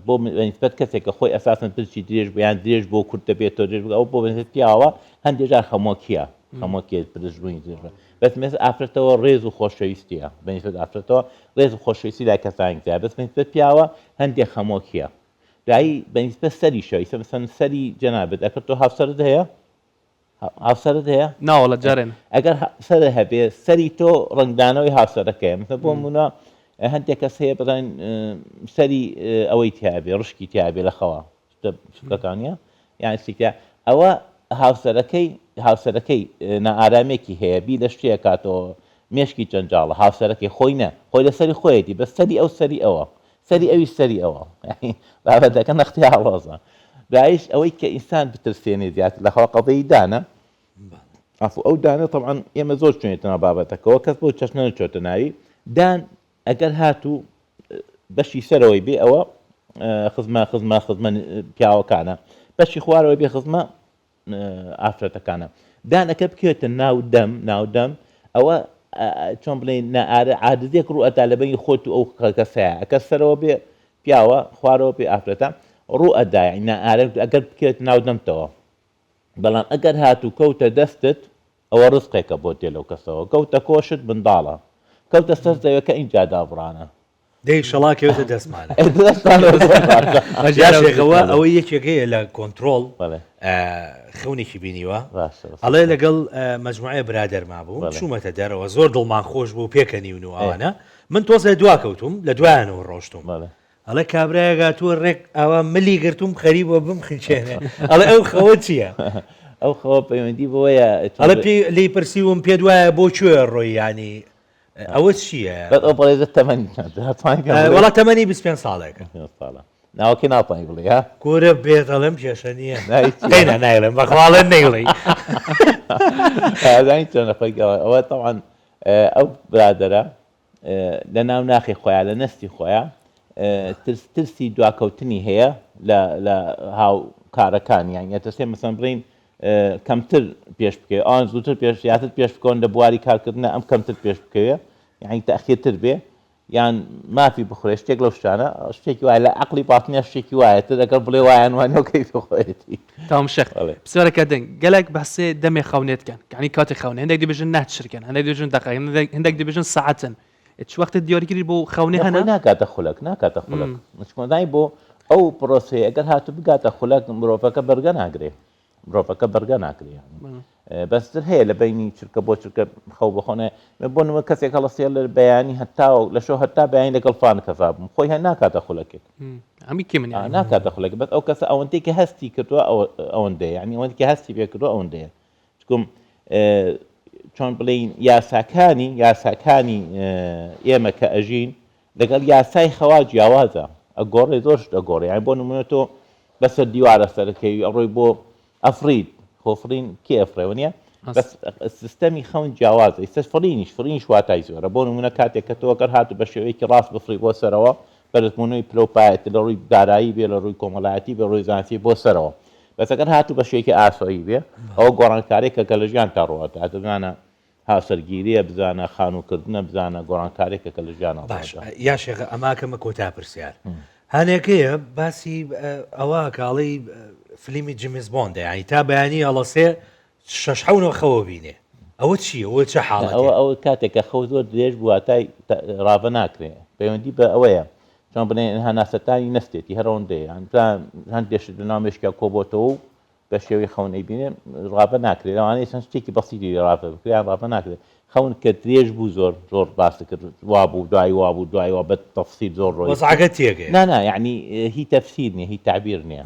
بۆ بەنسبەت کەسێک کە خۆی ئەساسن پرسی درێژ بوو یان درێژ بۆ کورت دەبێتەوە درێژ بوو ئەو بۆ بەنسبەت پیاوە هەندێک جار خەمۆکیە خەمۆکیە پرس بوونی درێژ بوو. بەس مێز ئافرەتەوە ڕێز و خۆشەویستیە بەنسبەت ئافرەتەوە ڕێز و خۆشەویستی لای کەسانی ترە بەس بەنسبەت پیاوە هەندێک خەمۆکیە دوایی بەنسبەت سەریشەوە ئیسە مەسەن سەری جەنابت ئەکرد تۆ هاوسەرت هەیە هاوسەرت هەیە؟ ناوەڵا جارێ نا. ئەگەر هاوسەرت هەبێ سەری تۆ ڕەنگدانەوەی هاوسەرەکەیە مثلا بۆ نمونە هەندێک کەس هەیە بڵێن سەری ئەوەی تیابێ ڕشکی تیابێ لە خەوا شتە بچوکەکانە یان شتێکە ئەوە هاوسەرەکەی هاوسەرەکەی نائارامێکی هەیە بی لە شتێ کاتەوە مێشکی جەنجاڵە هاوسەرەکەی خۆی نە خۆی لەسەری خۆیەتی بەس سەری ئەو سەری ئەوە سەری ئەویش سەری ئەوە یانی بابەتەکە نەختی ئاڵۆزە دوایش ئەوەی کە ئینسان بترسێنێ زیاتر لە خوا قەزەی دانە عفو ئەو دانە طبعا ئێمە زۆر چوێتە ناو بابەتەکەەوە کەس بۆ چەشنە نەچۆتە ناوی دان ئەگەر هاتوو بەشی سەرەوەی بێ ئەوە خزمە خزمە خزمە پیاوەکانە بەشی خوارەوەی بێ خزمە ئافرەتەکانە دانەکە بکەوێتە ناو دەم ناو دەم ئەوە چۆن بڵێ نائارە عادزێک ڕوو ئەدا لە بەینی خۆت و ئەو کەسەیە ئەکە سەرەوە بێ پیاوە خوارەوە بێ ئافرەتە ڕوو ئەدا نائارە ئەگەر بکەوێت ناو دەمتەوە بەڵام ئەگەر هاتوو کەوتە دەستت ئەوە ڕزقێکە بۆ تێ لەو کەسەوە کەوتە کۆشت منداڵە کەوتە سەر زەوێکە ئینجا دابڕانە دەی شەڵا کەوێتە دەستمان شێخەوە ئەوەی یەکێک هەیە لە کۆنتترۆل خەونێکی بینیوە ئەڵێ لەگەڵ مەجموعەیە برادەرما بوو چوومەتە دەرەوە زۆر دڵمان خۆش بوو پێکەنیون و ئەوانە من تۆزێ دوا کەوتوم لە دوایانەوە ڕۆشتم ئەڵێ کابرایەک هاتووە ڕێک ئاوا ملی گرتوم خەریبووە بمخنکێنێ ئەڵێ ئەو خەوە چییە؟ ئەو خەوە پەیوەندی بەوەیە ئەڵێ پێی لێی پرسیوم پێت وایە بۆ کوێ ڕۆی یانی ئەوە چییە؟ بەس ئەو بەڕێزە تەمەنی چەندە؟ ئەتوانی پێم بڵێی؟ وەڵا تەمەنی 25 ساڵێکە. 25 ساڵە. ناوەکەی ناتوانی بڵێی ها؟ کورە بێت ئەڵێم کێشە نییە. ناوی چییە؟ قەینا نایڵێم بەخوا ئەڵێم نەیڵێی. ئەزانی چۆنە خۆی ئەوە تەبعەن ئەو برادەرە لە ناو ناخی خۆیا لە نەستی خۆیا ترس ترسی دواکەوتنی هەیە لە لە هاوکارەکان یان ئەترسێ مەسەن بڵین کەمتر پێش بکەوێ ئەوان زووتر پێش زیاتر پێش بکەون لە بواری کارکردنە ئەم کەمتر پێش بکەوێ یعنی تاخیرتر بێ یان مافی بخورێ شتێک لەو شتانە شتێکی وایە لە عقلی باتنیا شتێکی وایە تر لەگەڵ بڵێ وایان وانەوە کەیفی خۆیەتی تام شێخ پرسیارەکە دەنگ گەلێک بەسێ دەمێ خەونێت کەن کانی کاتی خەونێ هەندێک دەبێژن ناچرکەن هەندێک دەبێژن دەقە هەندێک دەبێژن ساعەتن چ وەختە دیاریکردی بۆ خەونێ هەنە ناکاتە خولەک ناکاتە خولەک مشکۆدای بۆ ئەو پرۆسەیە ئەگەر هاتوو بگاتە خولەک مرۆڤەکە بەرگە ناگرێ مرۆڤەکە بەرگە ناکرێ بەستر هەیە لە بینی چرکە بۆ چرکە خەو بخۆنێ بۆ نمە کەسێک هەڵەسێ لە بەیانی هەتا لە شەو هەتا بەیانی لەگەڵ فان کەسا بووم خۆی هەر ناکاتە خولەکێک ئەمی کی من ناکاتە خولەک بەس ئەو کەسە ئەوەندەی کە هەستی کردووە ئەوەندەیە یعنی ئەوەندەی کە هەستی پێ کردووە ئەوەندەیە چکم چۆن بڵین یاساکانی یاساکانی ئێمە کە ئەژین لەگەڵ یاسای خەوا جیاوازە ئەگۆڕێ زۆر شت ئەگۆڕێ یانی بۆ نمونە تۆ بەسەر دیوارە سەرەکەوی ئەڕۆی بۆ ئەفڕیت خۆ فڕین کێ ئەفڕێ وەنیە بەس سیستەمی خەون جیاوازە ئیستا فڕینیش فڕینیش واتای زۆرە بۆ نمونە کاتێک کە تۆ گەر هاتوو بە شێوەیەکی ڕاست بفڕی بۆ سەرەوە بەرزبوونەوەی پلە و پایەت لە ڕووی دارایی بێ لە ڕووی کۆمەڵایەتی بێ ڕووی زانستی بۆ سەرەوە بەس ئەگەر هاتوو بە شێوەیەکی ئاسۆیی بێ ئەوە گۆڕانکارێکە کە لە ژیانتا ڕووئەدات بزانە هاوسەرگیریە بزانە خانوو کردنە بزانە گۆڕانکارێکە کە لە ژیانا باش یا شێخە ئەماکەمە کۆتا پرسیار هەنێکەیە باسی ئەوە کاڵی فلیمی جیمز بۆندە یانی تا بەیانی هەڵەسێ شەش حەونەوە خەوە بینێ ئەوە چییە ئەوە چه حاڵەتێ ئەوە ئەوە کاتێک کە خەو زۆر درێژ بوو واتای ڕاڤە ناکرێ پەیوەندی بە ئەوەیە چۆن بڵێن هەناسەتانی نەستێتی هەر ئەوەندەیە هەندێک شت لەناو مێشکیا کۆبۆتەوە و بە شێوەی خەون ئەیبینێ ڕاڤە ناکرێت لەوانەیە چەند شتێکی بەسیتی ڕاڤە بکرێت یان ڕاڤە ناکرێت خەون کە درێژ بوو زۆر زۆر باست کرد وابوو دوای وابوو دوای وا بە تەفسیل زۆر ڕۆیشت وەزعەکە تێگەیە. نا نا یەعنی هی تەفسیر نیە هی تەعبیر نیە.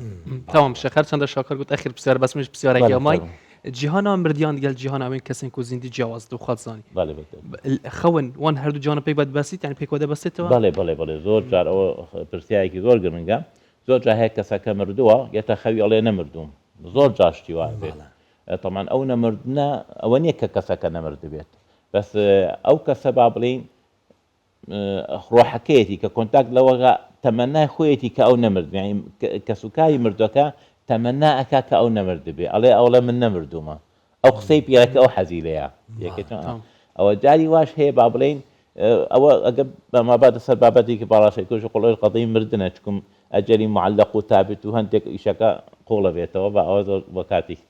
تەمام شێخ هەرچەندە شاکار گوت ئەخیر پرسیار بەس منیش پرسیارێکی بەڵێ ئەمای فەرموو. جیهانا مردیان گەل جیهانا ئەوێن کەسێن کو زیندی جیاواز دو خوات زانی بەڵێ بەتەئکید. خەون وان هەردوو جیهانە پێک بەسیت یانی پێکەوە دەبەستێتەوە؟ بەڵێ بەڵێ بەڵێ زۆر جار ئەوە پرسیارێکی زۆر گرنگە زۆر جار هەیە کەسەکە مردووە یەتە خەوی ئەڵێ نەمردووم زۆر جار شتی وا ئەبێت تەمان ئەو نەمردنە ئەوە نییە کە کەسەکە نەمردبێت بەس ئەو کەسە با بڵین ڕۆحەکەیەتی کە contact لەوەگە تەمەنای خۆیەتی کە ئەو نەمرد یعنی کەسوکاری مردوەکە تەمەنا ئەکا کە ئەو نەمردبێ ئەڵێ ئەوڵێ من نەمردوومە ئەو قسەی پیرە کە ئەو حەزی لێیە یەکێتەوە ئەوە جاری واش هەیە با بڵێین ئەوە ئەگە بەما باتە سەر بابەتێکی باڵاشەی کۆش قوڵێ قەزەی مردنە چکم ئەجەلی معلق و تابت و هەندێک ئیشەکە قوڵە بێتەوە بە ئەوە زۆر بۆ کاتێکی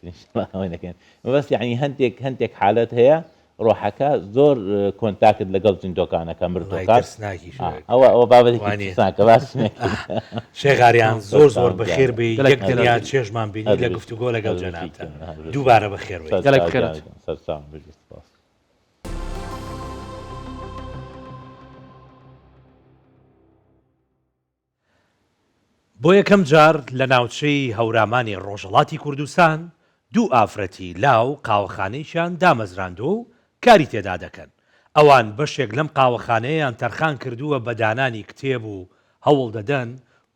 تر نەکەین بەس یعنی هەندێک هەندێک حالەت هەیە ڕۆحەکە زۆر contact لەگەڵ زیندۆکانەکە مردوەکان ئەوە ئەوە بابەتێکی ترسناکە باس شێخ ئاریان زۆر زۆر بەخێر بێی یەک دنیا چێژمان بینی لە گفتوگۆ لەگەڵ جەنابتان دووبارە بەخێر بێی. گەلەک بخێرات. سەرچاوم بژی سپاس. بۆ یەکەم جار لە ناوچەی هەورامانی ڕۆژهەڵاتی کوردستان دوو ئافرەتی لاو قاوەخانەیەکیان دامەزراندووە و کاری تێدا دەکەن، ئەوان بەشێک لەم قاوەخانەیەیان تەرخان کردووە بە دانانی کتێب و هەوڵ دەدەن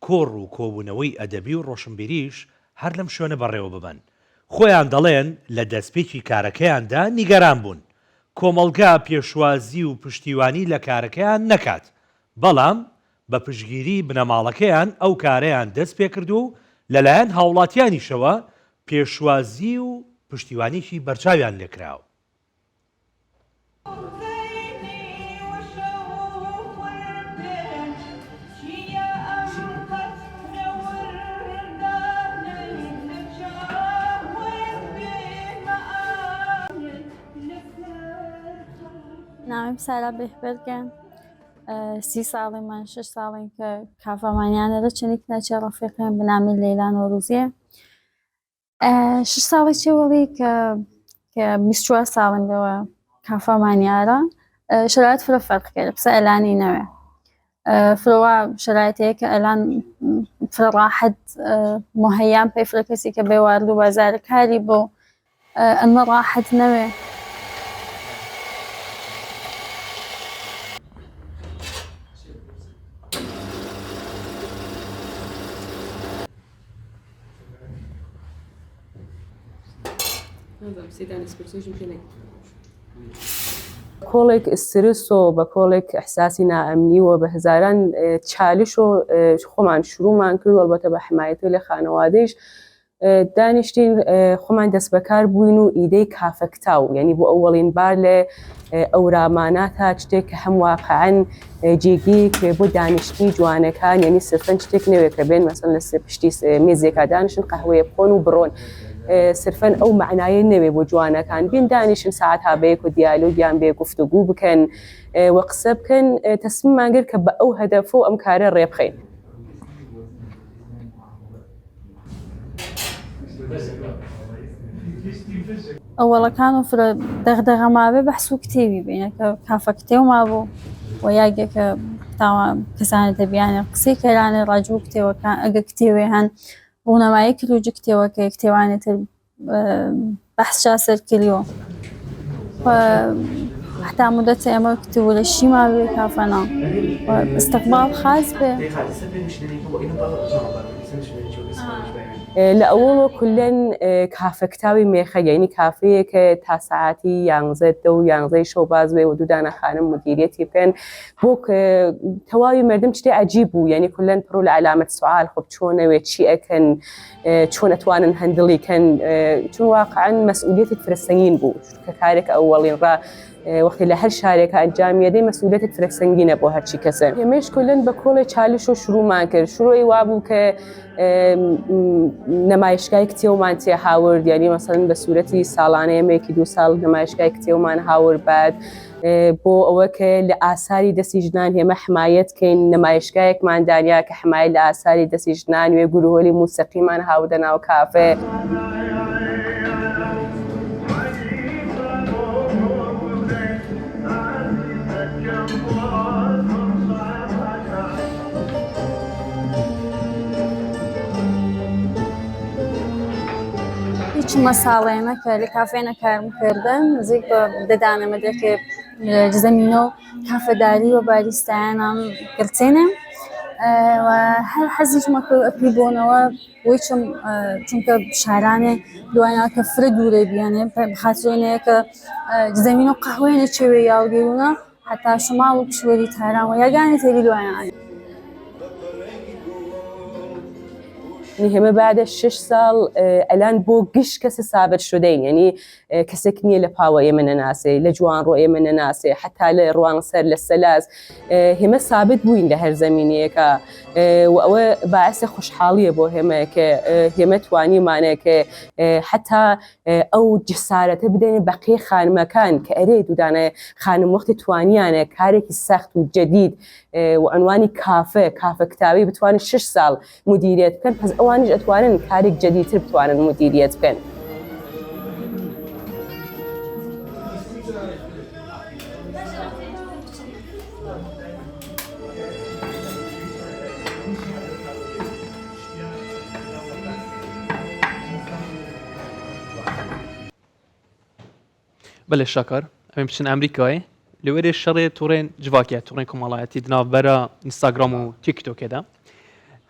کۆڕ و کۆبوونەوەی ئەدەبی و ڕۆشنبیریش هەر لەم شوێنە بەڕێوە ببەن. خۆیان دەڵێن لە دەستپێکی کارەکەیاندا نیگەران بوون کۆمەڵگا پێشوازی و پشتیوانی لە کارەکەیان نەکات، بەڵام بە پشتگیری بنەماڵەکەیان ئەو کارەیان دەستپێکردووە و لەلایەن هاوڵاتیانیشەوە پێشوازی و پشتیوانیی بەرچاویان لێکراوە. ناویم سارا بێهبەرگە. سی ساڵیمان شش ساڵین کە کافەمانیانە لە چەنێک ناچێ ڕەفیقیان بە نامی لەیلا نۆروزیە شش ساڵی چێوەڵی کە کە 24 ساڵم بەوە کافەمانیارە شرایط فرە فەرق کرد پسە ئەلانی نەوێ فرەوا شرایطەیە کە ئەلان فرە ڕاحەت مهەیام پێی فرە کەسی کە بێوارد و بازار کاری بۆ ئەمە ڕاحەت نەوێ. کۆڵێک ئسترس و بە کۆڵێک ئیحساسی نائەمنی و بە هەزاران چالش و خۆمان شروومان کرد و ئەڵبەتە بە حمایەتی لە خانەوادەیش دانیشتین خۆمان دەستبەکار بووین و ئیدەی کافە کتاو یعنی بۆ ئەوەڵین بار لە ئەورامانا تا شتێک کە هەم واقعا جێگەیەک بۆ دانیشتنی جوانەکان یعنی سرفەن شتێک نەوێت کە بێن مەسەن لە پشتی مێزێکا دانیشن قەهوەیە بخۆن و بڕۆن سرفەن ئەو مەعنایە نەوێ بۆ جوانەکان بێن دانیشن ساعت ها بەیەک و دیالۆگیان بێ گفتوگو بکەن و قسە بکەن تەسمیمان گرت کە بە ئەو هەدەفە و ئەم کارە ڕێبخەین. ئەوەڵەکان و فرە دەغدەغە مابێ بەحس و کتێبی بینە کە کافە کتێو مابوو و یاگێکە تاوان کەسانە دەبیانە قسەی کەرانە ڕاجوو کتێوەکان ئەگە کتێوێ هەن ڕوونەمایی کروجی کتێوەکە کتێوانێ تر بەحس شا سەر کریۆ حتا مدەت ئێمە کتێب لە شیما بێ کافەنا استقبال خاص بێ. لە ئەوەڵۆ کولەن کافە کتاوی مێخە یەعنی کافەیەکە تا سەعاتی یانزە دە و یانزەی شەو باز بێ و دوو دانە خانم مدیریەتی بکەن بۆ تەواوی مردم شتێ عەجیب بوو یعنی کولەن پڕ لە عەلامەت سوال خب چۆنەوێ چی ئەکەن چۆن ئەتوانن هەندڵی کەن چون واقعا مەسئولیەتێک فرە سەنگین بوو کە کارێک ئەوەڵین ڕا وەختی لە هەر شارێکە ئەنجامیەدەی مەسئولیەتێک فرە سەنگینە بۆ هەرچی کەسێ ئێمەش کولەن بە کۆڵێ چالش و شروعمان کرد شروعی وابوو کە نمایشگای کتێومان تێ هاورد یعنی مەسەلەن بە سوورەتی ساڵانە ئێمەیەکی دوو ساڵ نمایشگای کتێومان هاورد بعد بۆ ئەوە کە لە ئاساری دەستی ژنان هێمە حمایەت کەین نمایشگایەکمان دانیا کە حمایە لە ئاساری دەستی ژنان وێ گروهۆلی موسیقیمان هاوردە ناو کافێ. چمە ساڵێنە کە لە کافێنە کارم کردن نزیک بە دەدانە مەدرەکێ زەمینە و کافەداری و باریستایانم گرتێنێ و هەر حەزیشمە کرد ئەپی بۆنەوە ویچم چونکە شارانێ دواینا کە فرە دوورێ بیانێ خاترێنەیە کە زەمین و قەهوێنە چێوێ یاڵگەرونە حتا شماڵ و کشوەری تاران و یاگانی تێری دوایان. یعنی هێمە بعد شش ساڵ ئەلان بۆ گشت کەسە سابر شدەین یعنی کەسێک نییە لە پاوە ئێمە نەناسێ لە جوانڕۆ ئێمە نەناسێ حتا لە ڕوانسەر لە سەلاس هێمە سابت بووین لە هەر زەمینەیەکە و ئەوە باعث خۆشحاڵیە بۆ هێمە کە هێمە توانیمانە کە حتا ئەو جسارەتە بدەینە بەقیەی خانمەکان کە ئەرێ دوودانە خانم وەختی توانیانە کارێکی سەخت و جدید و عنوانی کافە کافە کتابی بتوانن شش ساڵ مدیریت بکەن پس ئەوانیش ئەتوانن کارێک جدیتر بتوانن مدیریت بکەن. بەلێ شاکار ئەمێ بچن ئەمریکایێ لە وێرێ شەڕێ توڕێن جڤاکیە توڕێن کۆمەڵایەتی di navbera Instagram û TikTokê de.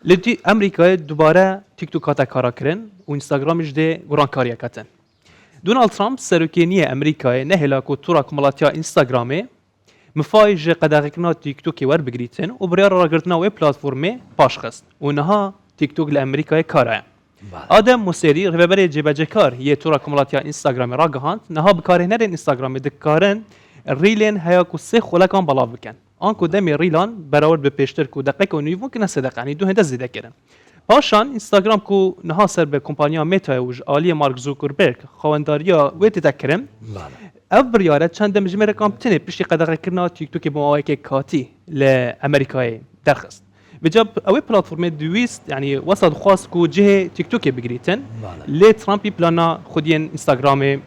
Li dî Amerîkayê dubare TikTok hate karakirin û Instagramê ji dê gurankariyek hatin. Donald Trump serokê niyê Amerîkayê nehêla ku tora komelatiya Instagramê Mifay ji qedexekirina TikTokê werbigirîtin û biryara ragirtina wê platformê paş xist û niha TikTok li Amerîkayê kar e. Adem Mosseri, rêveberê cêbecêkar yê tora komelatiya Instagramê ragihand, niha bikarhênerên Instagramê dikarin rîlên heya ku sê xulekan belav bikin. An ku demê rîlan berawird bi pêştir ku deqek û nîv bûn kine sê deqe yanî du hênde zêde kirin. Paşan Instagram ku niha ser bi kompaniya Metayê û ji aliyê Mark Zuckerberg xwendariya wê tê kirin, ev biryare çend demjimêrekan tenê piştî qedexekirina TikTokê bi awayekê katî li Amerîkayê derxist. Vêca ew ê platformê diwîst yanî wesa dixwast ku cihê TikTokê bigirîtin lê Trumpî plana xwediyên Instagramê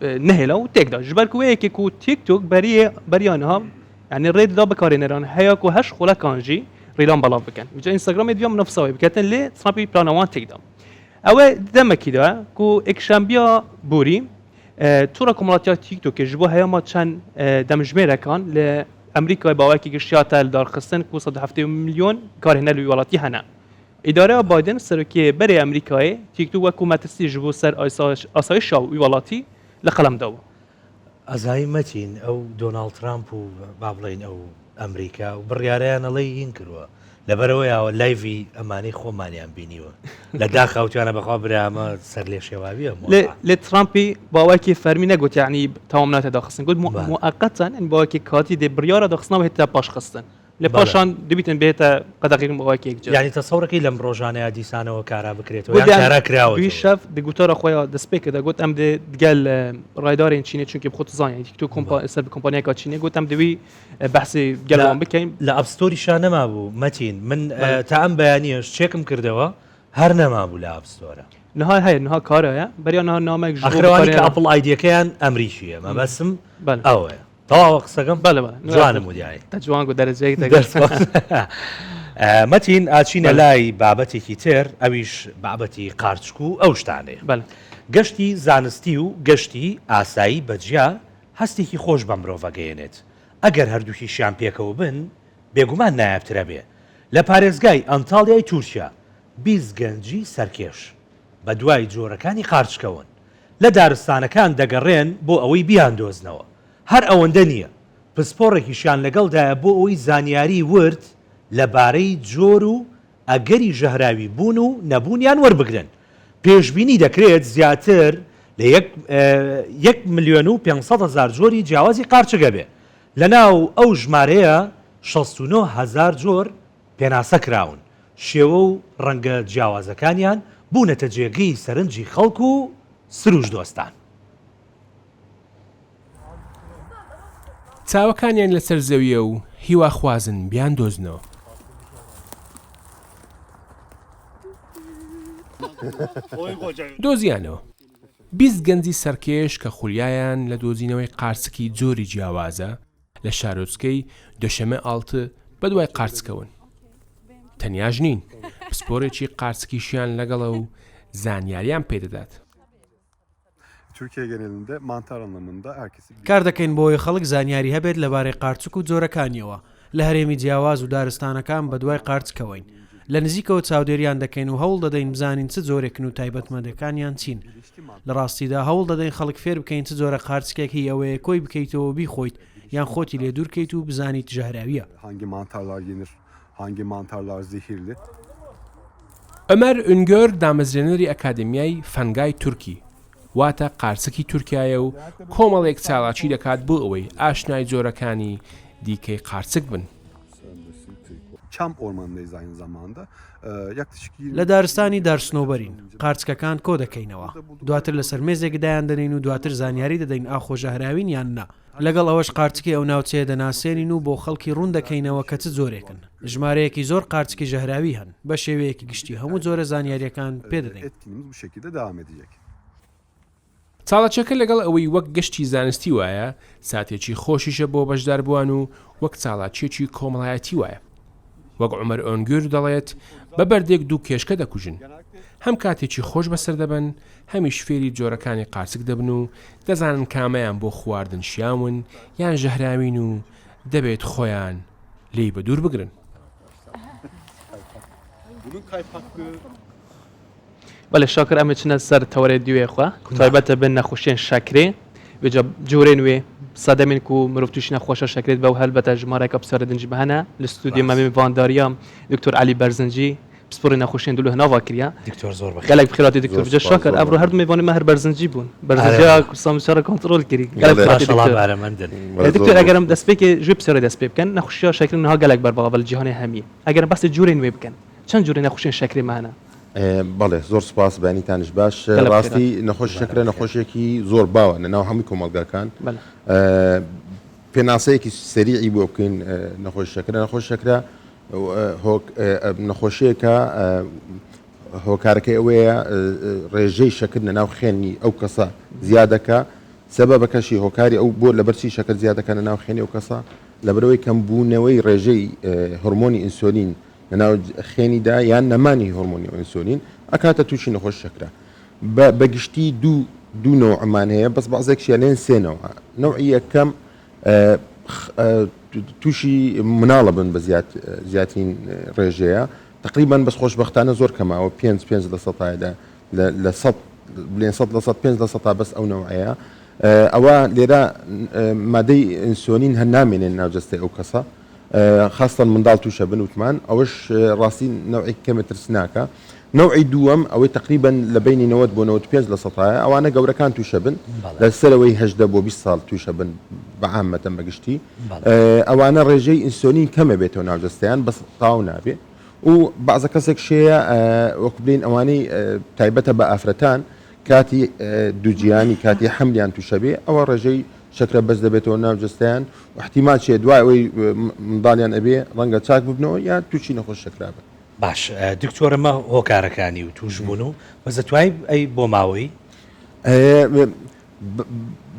nehêla û têk da. Ji ber ku wê yekê ku TikTok beriyê beriya niha yanî rê dida bikarêneran heya ku heşt xulekan jî rîlan belav bikin. Vêca Instagramê diviya minafisa wê biketin lê Trumpî plana wan têk da. Ew ê di demekî de ku yekşembiya borî Tora komelatiya TikTokê ji bo heyama çend demjimêrekan li Amerîkayê bi awayekî giştî hate lidarxistin ku 170 milyon karhêner li wî welatî hene. Îdareya Biden serokê berê Amerîkayê TikTok wekû metirsî ji bo ser asayişa wî welatî li qelem dabû. ئەزایی مەتین ئەو دۆناڵد ترامپ و با بڵێین ئەو ئەمریکا و بڕیارەیان ئەڵێی هین کردووە لەبەرەوەی ئاوە لایڤی ئەمانەی خۆمانیان بینیوە لە داخا وتیانە بەخوا برا ئەمە سەر لێ شێواویە لێ لێ ترامپی باوەکی فەرمی نەگوت یعنی تەواو ناتە داخستن گوت موقتا یعنی باوەکی کاتی دێ بڕیارە داخستنەوە هێتە پاش خستن لە پاشان دەبیتن بێتە قەدەغیرم باوەکی یەک جار یعنی تەسەورەکەی لەم ڕۆژانەیە دیسانەوە کارا بکرێتەوە یان کارا کراوە دوی شەف دگوتارە خۆیان دەست پێ کرد گوت ئەم دێ دگەل ڕایدارێن چینێ چونکی بخۆت زان یعنی تیک تۆک کۆمپا سەر بە کۆمپانیاکە چینێ گوت ئەم دەوی بەحسی گەلوان بکەین لە ئەپ ستۆریشا نەمابوو مەتین من تا ئەم بەیانیەش چێکم کردەوە هەر نەمابوو لە ئەپ ستۆرە. نها هەیە نها کارایە بەریا نها نامەیەک ژ بۆ ئەخر ئەوانەی کە بەکارهێنەران. ئەپڵ ئایدیەکەیان ئەمریکیە مەبەسم بەلێ. ئەوەیە. تەواوە قسەکەم؟ بەلێ بەلێ. جوانم وت یانی. تە جوان گوت دەرەجەیەک دەگرت. دەست خۆش. مەتین ئاچینە لای بابەتێکی تر ئەویش بابەتی قارچک و ئەو شتانەیە. بەلێ. گەشتی زانستی و گەشتی ئاسایی بە جیا هەستێکی خۆش بە مرۆڤ ئەگەیەنێت، ئەگەر هەردووکیشیان پێکەوە بن بێگومان نایابتر ئەبێ. لە پارێزگای ئەنتاڵیای تورکیا 20 گەنجی سەرکێش بەدوای جۆرەکانی قارچکەوەن، لە دارستانەکان دەگەڕێن بۆ ئەوەی بیاندۆزنەوە، هەر ئەوەندە نییە، پسپۆڕێکیشیان لەگەڵدایە بۆ ئەوەی زانیاری ورد لەبارەی جۆر و ئەگەری ژەهراوی بوون و نەبوونیان وەربگرن، پێشبینی دەکرێت زیاتر لە یەک یەک ملیۆن و 500 هەزار جۆری جیاوازی قارچک هەبێ، لەناو ئەو ژمارەیە 69 هەزار جۆر پێناسە کراون، شێوە و ڕەنگە جیاوازەکانیان بوونەتە جێگەی سەرنجی خەڵک و سروشدۆستان. چاوەکانیان لەسەر زەوییە و هیواخوازن بیاندۆزنەوە. دۆزیانەوە. 20 گەنجی سەرکێش کە خولیایان لە دۆزینەوەی قارچکی جۆری جیاوازە، لە شارۆچکەی دۆشەمە ئاڵتە بەدوای قارچکەوەن. تەنیاش نین، پسپۆرێکی قارچکیشیان لەگەڵە و زانیاریان پێدەدات. Türkiye genelinde mantar anlamında herkesi کار دەکەین بۆ ئەوەی خەڵک زانیاری هەبێت لەبارەی قارچک و جۆرەکانیەوە، لە هەرێمی جیاواز و دارستانەکان بەدوای قارچکەوەین، لە نزیکەوە چاودێریان دەکەین و هەوڵ دەدەین بزانین چ جۆرێکن و تایبەتمەندەکانیان چین. لە ڕاستیدا هەوڵ دەدەین خەڵک فێر بکەین چ جۆرە قارچکێک هی ئەوەیە کۆی بکەیتەوە و بیخۆیت یان خۆتی لێ دوور کەیت و بزانیت ژەهراوییە. Hangi mantarlar yenir، hangi mantarlar zehirli. عومەر ئونگۆر دامەزرێنەری ئەکادەمیای فەنگای تورکی واتە قارچکی تورکیایە و کۆمەڵێک چالاکی دەکات بۆ ئەوەی ئاشنای جۆرەکانی دیکەی قارچک بن. Çam ormanındayız aynı zamanda. Yaklaşık 20 لە دارستانی دارسنۆبەرین، قارچکەکان کۆدەکەینەوە، دواتر لەسەر مێزێک دایاندەنێین و دواتر زانیاری دەدەین ئاخۆ ژەهراوین یان نا. لەگەڵ ئەوەش قارچکی ئەو ناوچەیە دەناسێنین و بۆ خەڵکی ڕوون دەکەینەوە کە چ جۆرێکن. ژمارەیەکی زۆر قارچکی ژەهراوی هەن. بە شێوەیەکی گشتی هەموو جۆرە زانیارییەکان پێ دەدەین. چاڵاکیەکە لەگەڵ ئەوەی وەک گەشتی زانستی وایە، ساتێکی خۆشیشە بۆ بەشداربووان و وەک چاڵاکیەکی کۆمەڵایەتی وایە. وەک عومەر ئۆنگور دەڵێت، بە بەردێک دوو کێشکە دەکوژن. هەم کاتێکی خۆش بەسەر دەبەن، هەمیش فێری جۆرەکانی قارچک دەبن و دەزانن کامەیان بۆ خواردن شیاون یان ژەهراوین و دەبێت خۆیان لێی بەدوور بگرن. بەلێ شاکر ئەمێ چنە سەر تەوەرێ دوێ خوە کو تایبەتە بە نەخوشیێن شەکرێ وێجا جورێن وێ سەدەمێن کو مرۆڤ تووشی نەخوەشە شەکرێت بە و هەلبەتە ژمارەکە پسیارە دنجی بهەنە لە ستودیۆ مەمێ ڤانداریا دکتۆر عەلی بەرزنجی پسپۆڕی نەخوشیێن دل و هناوا کریە دکتۆر زۆر بەخێر گەلەک بخێراتی دکتۆر زۆر بجا سوپاس، شاکر زۆر ئەمڕۆ هەردوو مێوانێ مە هەر بەرزنجی بوون بەرزنجیا کوردستان بچارە کۆنترۆل کری گەلەک بخێراتی ماشەڵا دکتۆر بارەمەندن بەڵێ، زۆر دکتۆر زۆر ئەگەرم سوپاس. دەستپێکێ ژوێ پسیارێ دەست پێ بکەن نەخوشیا شەکرێ نها گەلەک بەربڵاوە لە جیهانێ هەمیە ئەگەرم بەسێ جورێن وێ بکەن چەند جورێ نەخوشیێن شەکرێ مە هەنە؟ بەڵێ زۆر سوپاس بەیانیتانیش باش گەلە بەخێرات. ڕاستی نەخۆشی شەکرە نەخۆشیێکی زۆر باوە لە ناو هەمووی کۆمەڵگاکان بەلێ. پێناسەیەکی سەریعی بۆ بکەین نەخۆشی شەکرە نەخۆش شەکرە نەخۆشیەکە هۆکارەکەی ئەوەیە ڕێژەی شەکر لە ناو خوێنی ئەو کەسە زیادەکە سەبەبەکەشی هۆکاری ئەو بۆ لەبەرچی شەکر زیادەکە لە ناو خوێنی ئەو کەسە لەبەرەوەی کەمبوونەوەی ڕێژەی هۆرمۆنی ئینسۆلین لەناو خوێنیدا یان نەمانی هۆرمۆنی ئینسۆلین ئەکاتە تووشی نەخۆش شەکرە. بە بە گشتی دوو دوو نەوعمان هەیە بەس بەعزێکشی ئەلێن سێ نەوعە نەوعی یەکەم تووشی مناڵە بن بە زیات زیاترین ڕێژەیە تقریبا بەس خۆشبەختانە زۆر کەماوە پێنج پێنج لە سەتایە لە لە سەد بلێن سەد لە سەد پێنج لە سەتا بەس ئەو نەوعەیە ئەوە لێرە مادەی ئینسۆلین هەر نامێنێن ناو جەستەی ئەو کەسە خاستەن منداڵ تووشە بن وتمان ئەوەش ڕاستی نەوعێکی کەمێ ترسناکە نەوعی دووەم ئەوەی تقریبا لە بینی 90 بۆ 95 لە سەتایە ئەوانە گەورەکان تووشە بن لە سەرەوەی 18 بۆ 20 ساڵ تووشە بن بە عامەتەن بە گشتی ئەوانە ڕێژەی ئینسۆلین کەمە بێتەوە ناو جەستەیان بەس تاو نابێ و بەعزە کەسێک شەیە وەکو بلین ئەوانەی تایبەتە بە ئافرەتان کاتی دووگیانی کاتی حەملیان تووشە بێ ئەوە ڕێژەی شەکرە بەرز دەبێتەوە ناو جەستەیان و احتیمال چیە دوای ئەوەی منداڵیان ئەبێ ڕەنگە چاک ببنەوە یا تووشی نەخۆش شەکرا بن. باش دکتۆر ئەمە هۆکارەکانی و تووشبوون و بەس دەتوانی ئەی بۆ ماوەی؟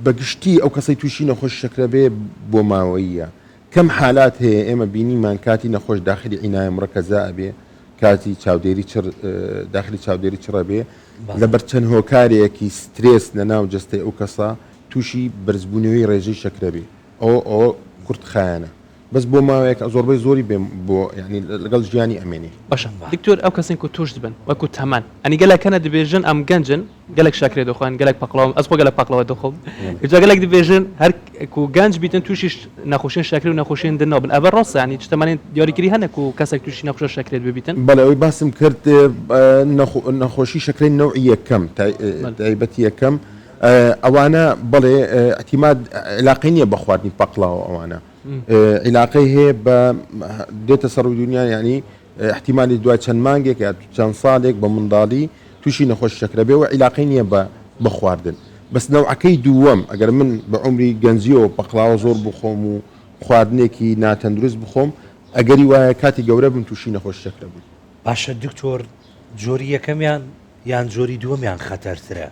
بە گشتی ئەو کەسەی تووشی نەخۆش شەکرە بێ بۆ ماوەییە کەم حالات هەیە ئێمە بینیمان کاتی نەخۆش داخلی عینایە مڕەکەزا ئەبێ کاتی چاودێری چڕ داخلی چاودێری چڕە بێ لەبەر چەند هۆکارێکی سترێس لە ناو جەستەی ئەو کەسە تووشی بەرزبوونەوەی ڕێژەی شەکرە بێ ئەوە ئەوە کورت خایەنە بەس بۆ ماوەیەک زۆربەی زۆری بێ بۆ یانی لەگەڵ ژیانی ئەمێنێ. باشە دکتۆر ئەو کەسەی کو توش دبن وەکو تەمەن ئەنی گەلەک هەنە دبێژن ئەم گەنجن گەلەک شەکرێ دخۆن گەلەک پەقڵاوە ئەز خۆ گەلەک پەقڵەوە دخۆم ئینجا گەلەک دبێژن هەر کو گەنج بیتن تووشی نەخۆشیێن شەکرێ و نەخۆشیێن دن نابن ئەڤە ڕاستە یانی چ تەمەنێ دیاریکری هەنە کو کەسێک تووشی نەخۆشە شەکرێت ببیتن؟ بەڵێ ئەوەی باسم کرد نەخۆشی شەکرەی نەوعی یەکەم تایبەتی یەکەم ئەوانە بەڵێ احتیماد علاقەی نییە بە خواردنی پەقڵاوە ئەوانە عیلاقەی هەیە بە دێتە سەر ڕووی دنیا یعنی احتیمالی دوای چەند مانگێک یا چەند ساڵێک بە منداڵی تووشی نەخۆش شەکرە بێ و عیلاقەی نییە بە بە خواردن بەس نەوعەکەی دووەم ئەگەر من بە عومری گەنجیەوە پەقڵاوە زۆر بخۆم و خواردنێکی ناتەندروست بخۆم ئەگەری وایە کاتی گەورە بم تووشی نەخۆش شەکرە بم. باشە دکتۆر جۆری یەکەمیان یان جۆری دووەمیان خەتەرترە؟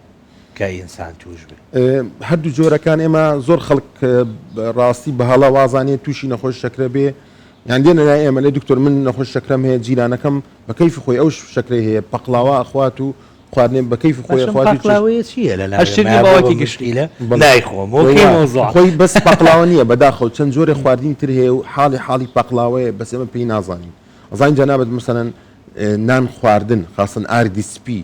کە ئینسان توش بێ. هەردوو جۆرەکان ئێمە زۆر خەڵک ڕاستی بە هەڵە وازانێ تووشی نەخۆش شەکرە بێ یان دێنە لای ئێمە لێ دکتۆر من نەخۆش شەکرەم هەیە جیرانەکەم بە کەیفی خۆی ئەو شەکرەی هەیە پەقلاوە ئەخوات و خواردنێ بە کەیفی خۆی باشم خواردی چێژ- پاقلاوەیە چییە لە هەر شتێک ناوێ باوەکی مایە گشتی. مشکیلە نایخۆم وەکەی مەوزوع خۆی بەس پەقلاوە نییە بەداخەوە چەند جۆرێ خواردنی تر هەیە و حاڵی حاڵی پەقلاوەیە بەس ئێمە پێی نازانین ئەزانین جەنابت مەسەلەن نان خواردن خاصەن ئاردی سپی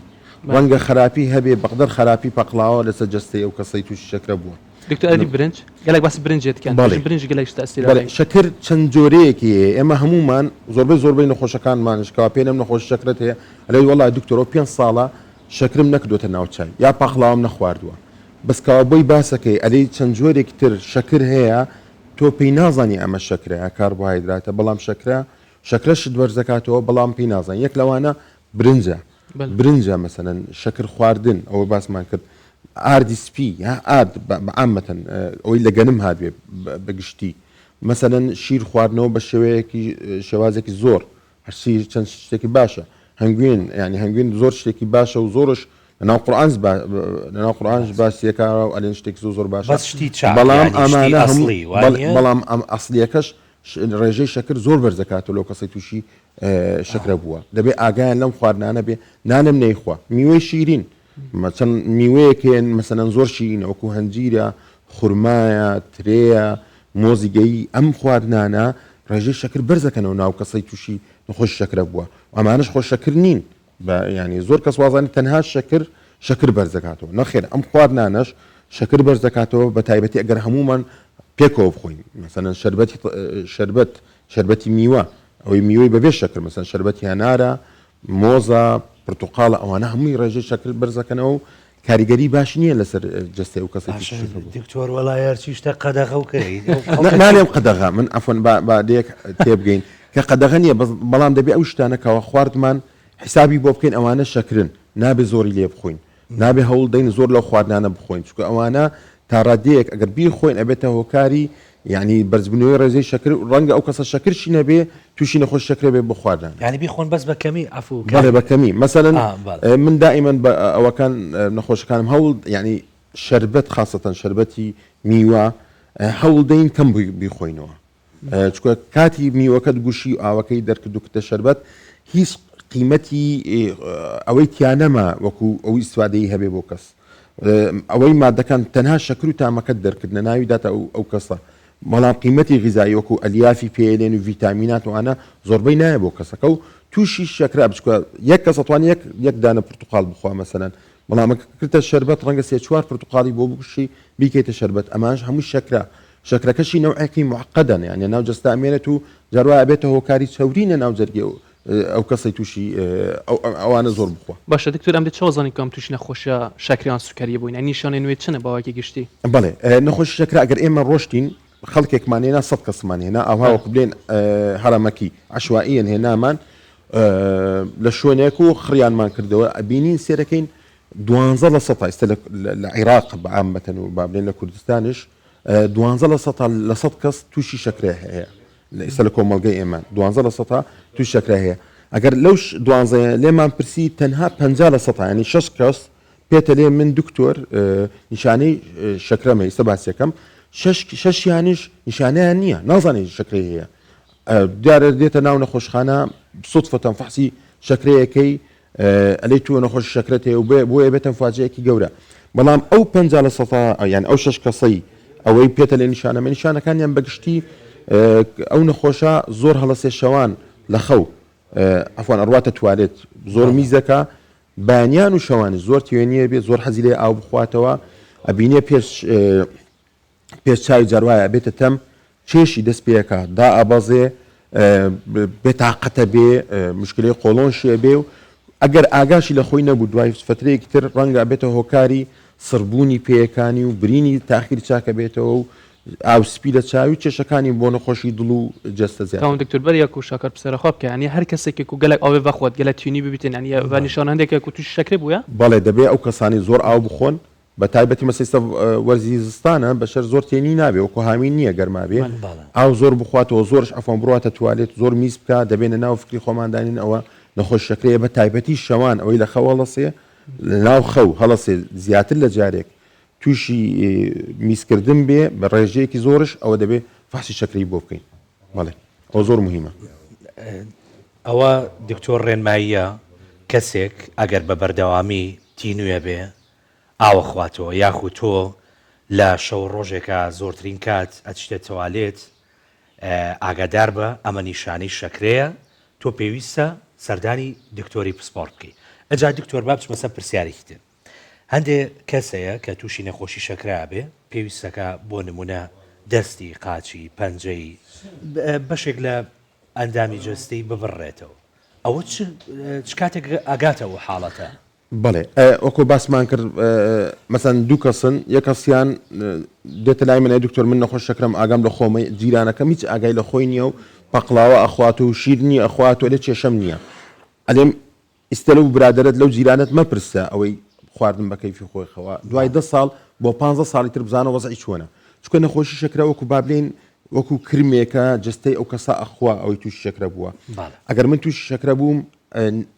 ڕەنگە خراپی هەبێ بەقدەر خراپی پەقلاوە لەسەر جەستەی ئەو کەسەی تووشی شەکرە بووە. دکتۆر ئەدی برنج گەلێک باسی برنجێ دکەن بەڵێ. برنج گەلێک شتە ئەسیرە بەڵێ شەکر چەند جۆرەیەکی هەیە ئێمە هەموومان زۆربەی زۆربەی نەخۆشەکانمانش کەوا پێ نەم نەخۆشی شەکرەت هەیە ئەلێ وەڵا دکتۆر ئەو پێنج ساڵە شەکرم نەکردۆتە ناو چای یا پاقلاوەم نەخواردووە بەس کەوا بۆی باسەکەی ئەلێی چەند جۆرێکی تر شەکر هەیە تۆ پێی نازانی ئەمە شەکرە یا کاربۆهایدراتە بەڵام شەکرە شەکرەشت بەرزەکاتەوە بەڵام پێی نازانی یەک لەوانە برنجە برنجە مەسەلەن شەکر خواردن ئەوە باسمان کرد ئاردی سپی یا ئارد بە عامەتەن ئەوەی لە گەنم هاتبێ بە گشتی مەسەلەن شیر خواردنەوە بە شێوەیەکی شێوازێکی زۆر هەرسی چەند شتێکی باشە هەنگوین ینی هەنگوین زۆر شتێکی باشە و زۆرش لەناو قورئان لەناو قورئانش باسی ئەکا و ئەلێن شتێکی زۆر زۆر باشە بەس شتی چاک بەڵام یانی شتی ئەمانە هەموو ئەسڵی وا بەڵێ نییە؟ بەڵام ئەم ئەسڵیەکەش ڕێژەی شەکر زۆر بەرز دەکاتەوە لەو کەسەی تووشی شەکرە بووە دەبێ ئاگایان لەم خواردنانە بێ نانم نەیخوا میوەی شیرین چەند میوەیەک هەیە مەسەلەن زۆر شیرینە وەکو هەنجیرە خورمایە ترێیە مۆزی گەیی ئەم خواردنانە ڕێژەی شەکر بەرزەکەنەوە ناو کەسەی تووشی نەخۆشی شەکرە بووە ئەمانەش خۆ شەکر نین بە یانی زۆر کەس وازانێت تەنها شەکر شەکر بەرز دەکاتەوە نەخێر ئەم خواردنانەش شەکر بەرز دەکاتەوە بە تایبەتی ئەگەر هەموومان پێکەوە بخۆین مەسەلەن شەربەتی شەربەت شەربەتی میوە ئەوەی میوەی بەبێ شەکر مەسەن شەربەتی هەنارە مۆزە پرتقالە ئەوانە هەمووی ڕێژەی شەکر بەرزەکەنەوە و کاریگەری باش نییە لەسەر جەستەی ئەو کەسەی تووشی شەکر بوو. دکتۆر وەڵا هەرچی شتە قەدەغە و کەی نالێم قەدەغە من عەفوەن با با لێک تێبگەین کە قەدەغە نییە بەس بەڵام دەبێ ئەو شتانە کەوا خواردمان حیسابی بۆ بکەین ئەوانە شەکرن نابێ زۆری لێ بخۆین نابێ هەوڵ دەین زۆر لەو خواردنانە بخۆین چونکە ئەوانە تا ڕادەیەک ئەگەر بیخۆین ئەبێتە هۆکاری یعنی بەرزبوونەوەی ڕێژەی شەکر ڕەنگە ئەو کەسە شەکرشی نەبێ تووشی نەخۆش شەکرە بێ بۆ خواردن یعنی بیخۆن بەس بە کەمی عەفو بەڵێ بە کەمی مەسەلەن من دائیمەن بە ئەوەکان نەخۆشەکانم هەوڵ یعنی شەربەت خاصەتەن شەربەتی میوە هەوڵ دەین کەم بیخۆینەوە چونکە کاتی میوەکەت گوشی و ئاوەکەی دەرکرد و کردە شەربەت هیچ قیمەتی ئەوەی تیانەما وەکو ئەو ئیسفادەی هەبێ بۆ کەس ئەوەی مادەکان تەنها شەکر و تامەکەت دەرکردنە ناوی داتە ئەو کەسە بەڵام قیمەتی غیزایی وەکو ئەلیافی پێلێن و ڤیتامینات وانە زۆربەی نایە بۆ کەسەکە و تووشی شەکرا بچکە یەک کەس ئەتوانێت یەک یەک دانە پرتقال بخوا مەسەلەن بەڵام کردە شەربەت ڕەنگە سێ چوار پرتقالی بۆ بکوشی بیکەیتە شەربەت ئەمانش هەموو شەکرە شەکرەکەشی نەوعێکی معقدەن یان ناو جەستە ئەمێنێت و جار وایە ئەبێتە هۆکاری چەوری نە ناو جەرگی ئەو کەسەی تووشی ئەوانە زۆر بخوا. باشە دکتۆر ئەم دێ چاوە زانین کە ئەم تووشی نەخۆشیە شەکرە یان سوکەریە بووین یانی نیشانەی نوێ چنە بە ئاوایەکی گشتی؟ بەڵێ نەخۆشی شەکرە ئەگەر ئێمە ڕۆشتین خەڵکێکمان هێنا سەد کەسمان هێنا ئاوها وەکو بلێن هەڕەمەکی عەشوائیەن هێنامان لە شوێنێک و خڕیانمان کردەوە ئەبینین سێرەکەین دوانزە لە سەتا ئێستا لە عیراق بە عامەتەن و با بلێن لە کوردستانش دوانزە لە سەتا لە سەد کەس تووشی شەکرە هەیە لە ئێستا لە کۆمەڵگەی ئێمە دوانزە لە سەتا تووشی شەکرە هەیە ئەگەر لەو دوانزەیە لێمان پرسی تەنها پەنجا لە سەتا ینی شەش کەس پێتە لێ من دکتۆر نیشانەی شەکرەمە ئیستا باسیەکەم شەش شەشیانیش نیشانەیان نییە نازانێت شەکرەی هەیە دیارە دێتە ناو نەخۆشخانە سوتفەتەن فەحسی شەکرەیەکەی ئەلێی تۆ نەخۆشی شەکرەت هەیە و بۆیە بێتە فاجەیەکی گەورە بەڵام ئەو 50 لە سەتا یان ئەو شەش کەسەی ئەوەی پێتە لێ نیشانە نیشانەکانیان بەگشتی ئەو نەخۆشە زۆر هەڵەسێ شەوان لە خەو عەفوان ئەڕواتە توالێت زۆر میزەکە بەیانیان و شەوانی زۆر تێنیە بێت زۆر حەزی لێ ئاو بخواتەوە ئەبینێ پێش پێش چاوی جار وایە ئەبێتە تەم کێشی دەست پێکا دائەبەزێ بێتاقەتە بێ مشکلەی قۆڵۆنشی ئەبێ و ئەگەر ئاگاشی لە خۆی نەبوو دوای فترەیەکی تر ڕەنگە ئەبێتە هۆکاری سڕبوونی پێیەکانی و برینی تاخیر چاکە بێتەوە و ئاو سپی لە چاوی کێشەکانی بۆ نەخۆشی دڵ و جەستە زیاتر. تاوان دکتۆر بەر یەک و شەکر پسەرە خوا بکە یانی هەر کەسێک کو گەلەک ئاوێ ڤەخوات گەلە تینی ببیتن یانی ڤە نیشان هەندێک کو تووشی شەکرە بوویە؟ بەڵێ دەبێ ئەو کەسانەی زۆر ئاو بخۆن بە تایبەتی مەسە ئیستا وەرزی زستانە بەشەر زۆر تێنی نابێ وەکو هاوین نییە گەرما بێ ئاو زۆر بخواتەوە زۆرش عەفوەن بڕواتە توالێت زۆر میز بکا دەبێنە ناو فکری خۆمان دانین ئەوە نەخۆش شەکرەیە بە تایبەتی شەوان ئەوەی لە خەو هەڵەسێ لە ناو خەو هەڵەسێ زیاتر لە جارێک تووشی میزکردن بێ بە ڕێژەیەکی زۆرش ئەوە دەبێ فەحسی شەکرەی بۆ بکەین بەڵێ ئەوە زۆر مهمە. ئەوە دکتۆر ڕێنماییە. کەسێک ئەگەر بە بەردەوامی تینووێ بێ ئاوە خواتەوە یاخود تۆ لە شەو ڕۆژێکا زۆرترین کات ئەچیتە تەوالێت ئاگادار بە ئەمە نیشانەی شەکرەیە تۆ پێویستە سەردانی دکتۆری پسپۆڕ بکەی ئەجا دکتۆر با بچمە سەر پرسیارێکی تر هەندێ کەس هەیە کە تووشی نەخۆشی شەکرە ئەبێ پێویستەکە بۆ نمونە دەستی قاچی پەنجەی بەشێک لە ئەندامی جەستەی ببڕێتەوە ئەوە چ کاتێک ئەگاتە ئەو حاڵەتە؟ بەڵێ وەکو باسمان کرد مەسەن دوو کەسن یەک کەسیان دێتە لای من ئەی دکتۆر من نەخۆش شەکرەم ئاگام لە خۆمە جیرانەکەم هیچ ئاگای لە خۆی نییە و پەقلاوە ئەخوات و شیرنی ئەخوات و ئەلێ کێشەم نییە ئەلێم ئیستە لەو برادەرەت لەو جیرانەت مەپرسە ئەوەی خواردن بە کەیفی خۆی خەوە دوای دە ساڵ بۆ پانزە ساڵی تر بزانە وەزعی چۆنە چونکە نەخۆشی شەکرە وەکو با بلێین وەکو کرمێکە جستەی ئەو کەسە ئەخوا ئەوەی تووشی شەکرە بووە ئەگەر من تووشی شەکرە بووم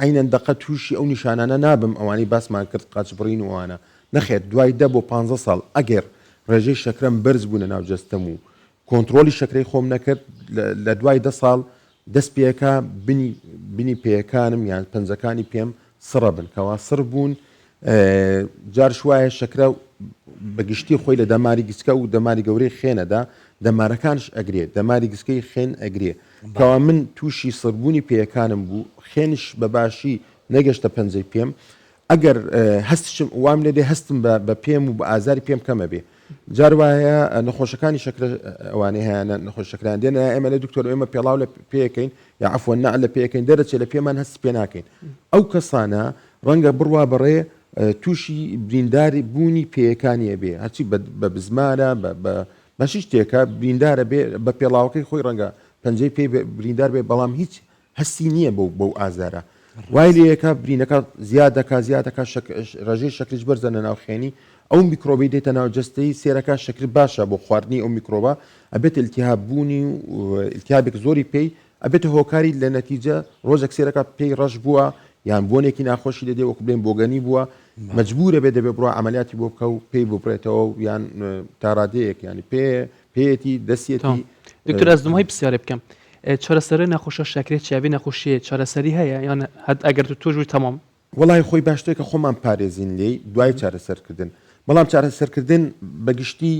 عینەن دەقە تووشی ئەو نیشانانە نابم ئەوانەی باسمان کرد قاچبڕین و ئەوانە نەخێر دوای دە بۆ پانزە ساڵ ئەگەر ڕێژەی شەکرەم بەرز بوو لە ناو جەستەم و کۆنتڕۆڵی شەکرەی خۆم نەکرد لە دوای دە ساڵ دەست پێکا بنی بنی پێیەکانم یان پەنجەکانی پێم سڕە بن کەوا سڕ بوون جارش وایە شەکرە بە گشتی خۆی لە دەماری گسکە و دەماری گەورەی خێنەدا دەمارەکانش ئەگرێ دەماری گسکەی خێن ئەگرێ کەوا من تووشی سڕبوونی پێیەکانم بوو خێنش بە باشی نەگەشتە پەنجەی پێم ئەگەر هەستشم وام لێ دێ هەستم بە پێم و بە ئازاری پێم کەمە بێ جار وایە نەخۆشەکانی شەکرە ئەوانەی هەیەە نەخۆش شەکران دێنە ئێمە لە دکتۆر ئێمە پێڵاو لە پێەکەین یا عفوە نە لە پێەکەین دەرەچێت لە پێمان هەست پێ ناکەین ئەو کەسانە ڕەنگە بڕوا بەڕێ تووشی برینداری بوونی پێیەکانیە بێ هەرچی بە بزمارە بە شتێکە بریندارە بێ بە پێڵاوەکەی خۆی ڕەنگە پەنجەی پێی بریندار بێ بەڵام هیچ هەستی نییە بەو بەو ئازارە وای لێیەکا برینەکە زیاد دەکا زیاد دەکا شەک ڕێژەی شەکریش بەرزە لە ناو خوێنی ئەو میکرۆبەی دێتە ناو جەستەی سێرەکە شەکر باشە بۆ خواردنی ئەو میکرۆبە ئەبێت التهاب بوونی و التهابێک زۆری پێی ئەبێتە هۆکاری لە نەتیجە ڕۆژێک سێرەکە پێی ڕەش بووە یان بۆنێکی ناخۆشی لێ دێ وەکو بڵێن بۆگەنی بووە مەجبورە بێ دەبێ بڕوا عملیاتی بۆ بکە و پێی ببڕێتەوە و یان تاڕادەیەک ینی پێ پێیەتی دەستیەتی دکتۆر ئەز دومای پرسیارێ بکەم چارەسەرە نەخۆشە شەکرێ چیە ئەڤ نەخۆشیە چارەسەری هەیە یان هەد ئەگەر تو توش بووی تەمام. وەڵای خۆی باشترە کە خۆمان پارێزین لێی دوای چارەسەرکردن بەڵام چارەسەرکردن بە گشتی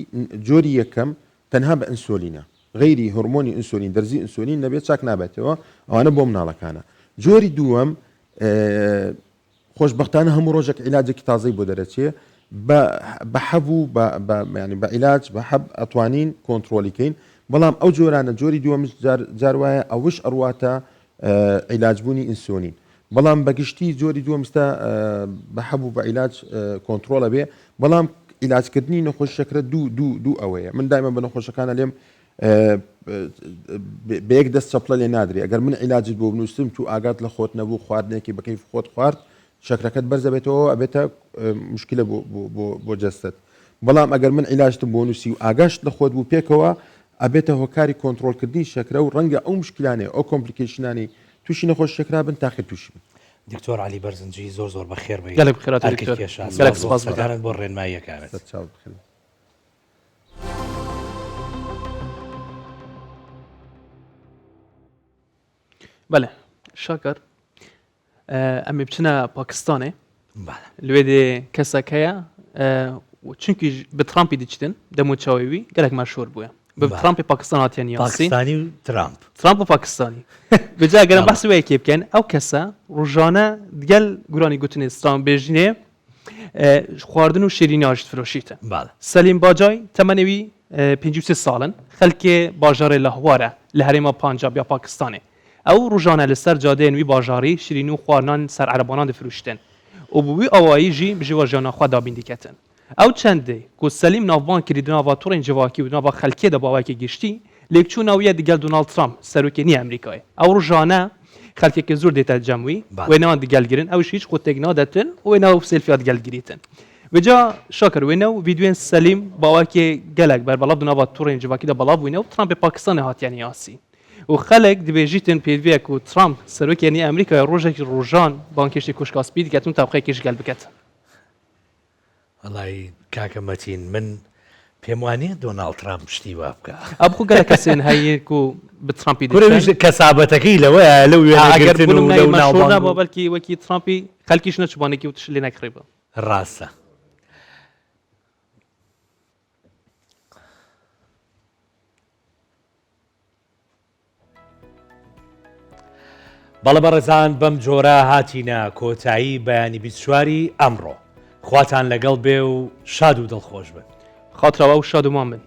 جۆری یەکەم تەنها بە ئنسۆلینە غەیری هۆرمۆنی ئنسۆلین دەرزی ئنسۆلین نەبێت چاک نابێتەوە ئەوانە بۆ مناڵەکانە جۆری دووەم خۆشبەختانە هەموو ڕۆژێک عیلاجێکی تازەی بۆ دەرەچێ بە بە حەب و بە بە یانی بە عیلاج بە حەب ئەتوانین کۆنتڕۆلی کەین بەڵام ئەو جۆرانە جۆری دووەمش جار جار وایە ئەوش ئەڕواتە عیلاجبوونی ئینسۆلین بەڵام بە گشتی جۆری دووەم ئستا بە حەب و بە عیلاج کۆنتڕۆڵە بێ بەڵام عیلاجکردنی نەخۆش شەکرە دوو دوو دوو ئەوەیە من دایمە بە نەخۆشەکانە لێم بە یەک دەست چەپڵە لێ نادرێ ئەگەر من عیلاجت بۆ بنووسم تو ئاگات لە خۆت نەبوو خواردنێکی بە کەیف خۆت خوارد شەکرەکەت بەرزە بێتەوە ئەبێتە مشکلە بۆ بۆ بۆ جەستەت بەڵام ئەگەر من عیلاجتم بۆ نووسی و ئاگاشت لە خۆت بوو پێکەوە ئەبێتە هۆکاری کۆنترۆڵکردنی شەکرە و ڕەنگە ئەو مشکلانەی ئەو complication انەی تووشی نەخۆش شەکرا بن تاخیر تووشی بن. دکتۆر عەلی بەرزنجی زۆر زۆر بەخێر بێی گەلەک بەخێرهاتی ئەرکت دکتۆر کێشا گەلەک سپاس بۆ سپاس بۆ قسەکانت بۆ ڕێنماییەکانت. سەرچاوت بەخێر بێی. بەلێ شاکر ئەمێ بچنە پاکستانێ لێ دێ کەسەک هەیە چونکی بە ترامپی دچتن دەم و چاوی گەلک مەشهور بووە بە ترامپی پاکستان هاتیان پاکستانی و ترامپ ترامپ و پاکستانی بجا گەرم باسی وەیەکێ بکەن ئەو کەسە ڕژانە گەل گورانی گوتنێ ستران بێژنێ خواردن و شیرینیاژت فرۆشیتە. سەلیم باجای تەمەنێ وی 53 ساڵن، خەلکێ باژارێ لاهوارە لە هەرێما پانجاب یا پاکستانێ. ئەو ڕوژانە لە سەر جادەیەن وی باژاری شیرینی و خوارنان سەر عەرەبانان دفروشتن و بە وی ئاوایی ژی بژێوا ژیانا خوە دابین دیکەتن. ئەو چەندێ کو سەلیم ناوبانگ کری di nava torên civakî û di nava xelkê de bi awayekî giştî, lêkçûna wî ye digel Donald Trump, serokê nî Amerîkayê. Ew rojane xelkekê zor dête cem wî, wêneyan digel girin, ew jî hîç xwe têk nadetin û wêne û selfiya digel girîtin. Vêca Şakir wêne û vîdeoyên Selîm bi awayekê gelek berbelav di nava torên civakî de belav bûne û Trumpê Pakistanê hatiye niyasîn. Û xelk dibêjîtin pêdivî ye ku Trump, serokê nî Amerîkayê rojek ji rojan bankêştê Koşka Spî diketin û tewqeyekê ji gel biketin. وەڵایی کاکە مەتین من پێم وانیە دۆناڵد ترامپ شتی وا بکا. ئەب خو گەلەک کەسێن هەیە کو بە ترامپی کورە ویش کەسابەتەکەی لەوەیە لەو وێنەگرتن و لەو ناوبانگ نابوو بەلکی وەکی ترامپی خەلکیش نەچبانێکی و تش لێ نەکڕی بوو. ڕاستە. بەڵێ بەڕێزان بەم جۆرە هاتینە کۆتایی بەیانی 24 ئەمڕۆ خواتان لەگەڵ بێ و شاد و دڵخۆش بن. خوات ڕەوا و شاد و مان بن.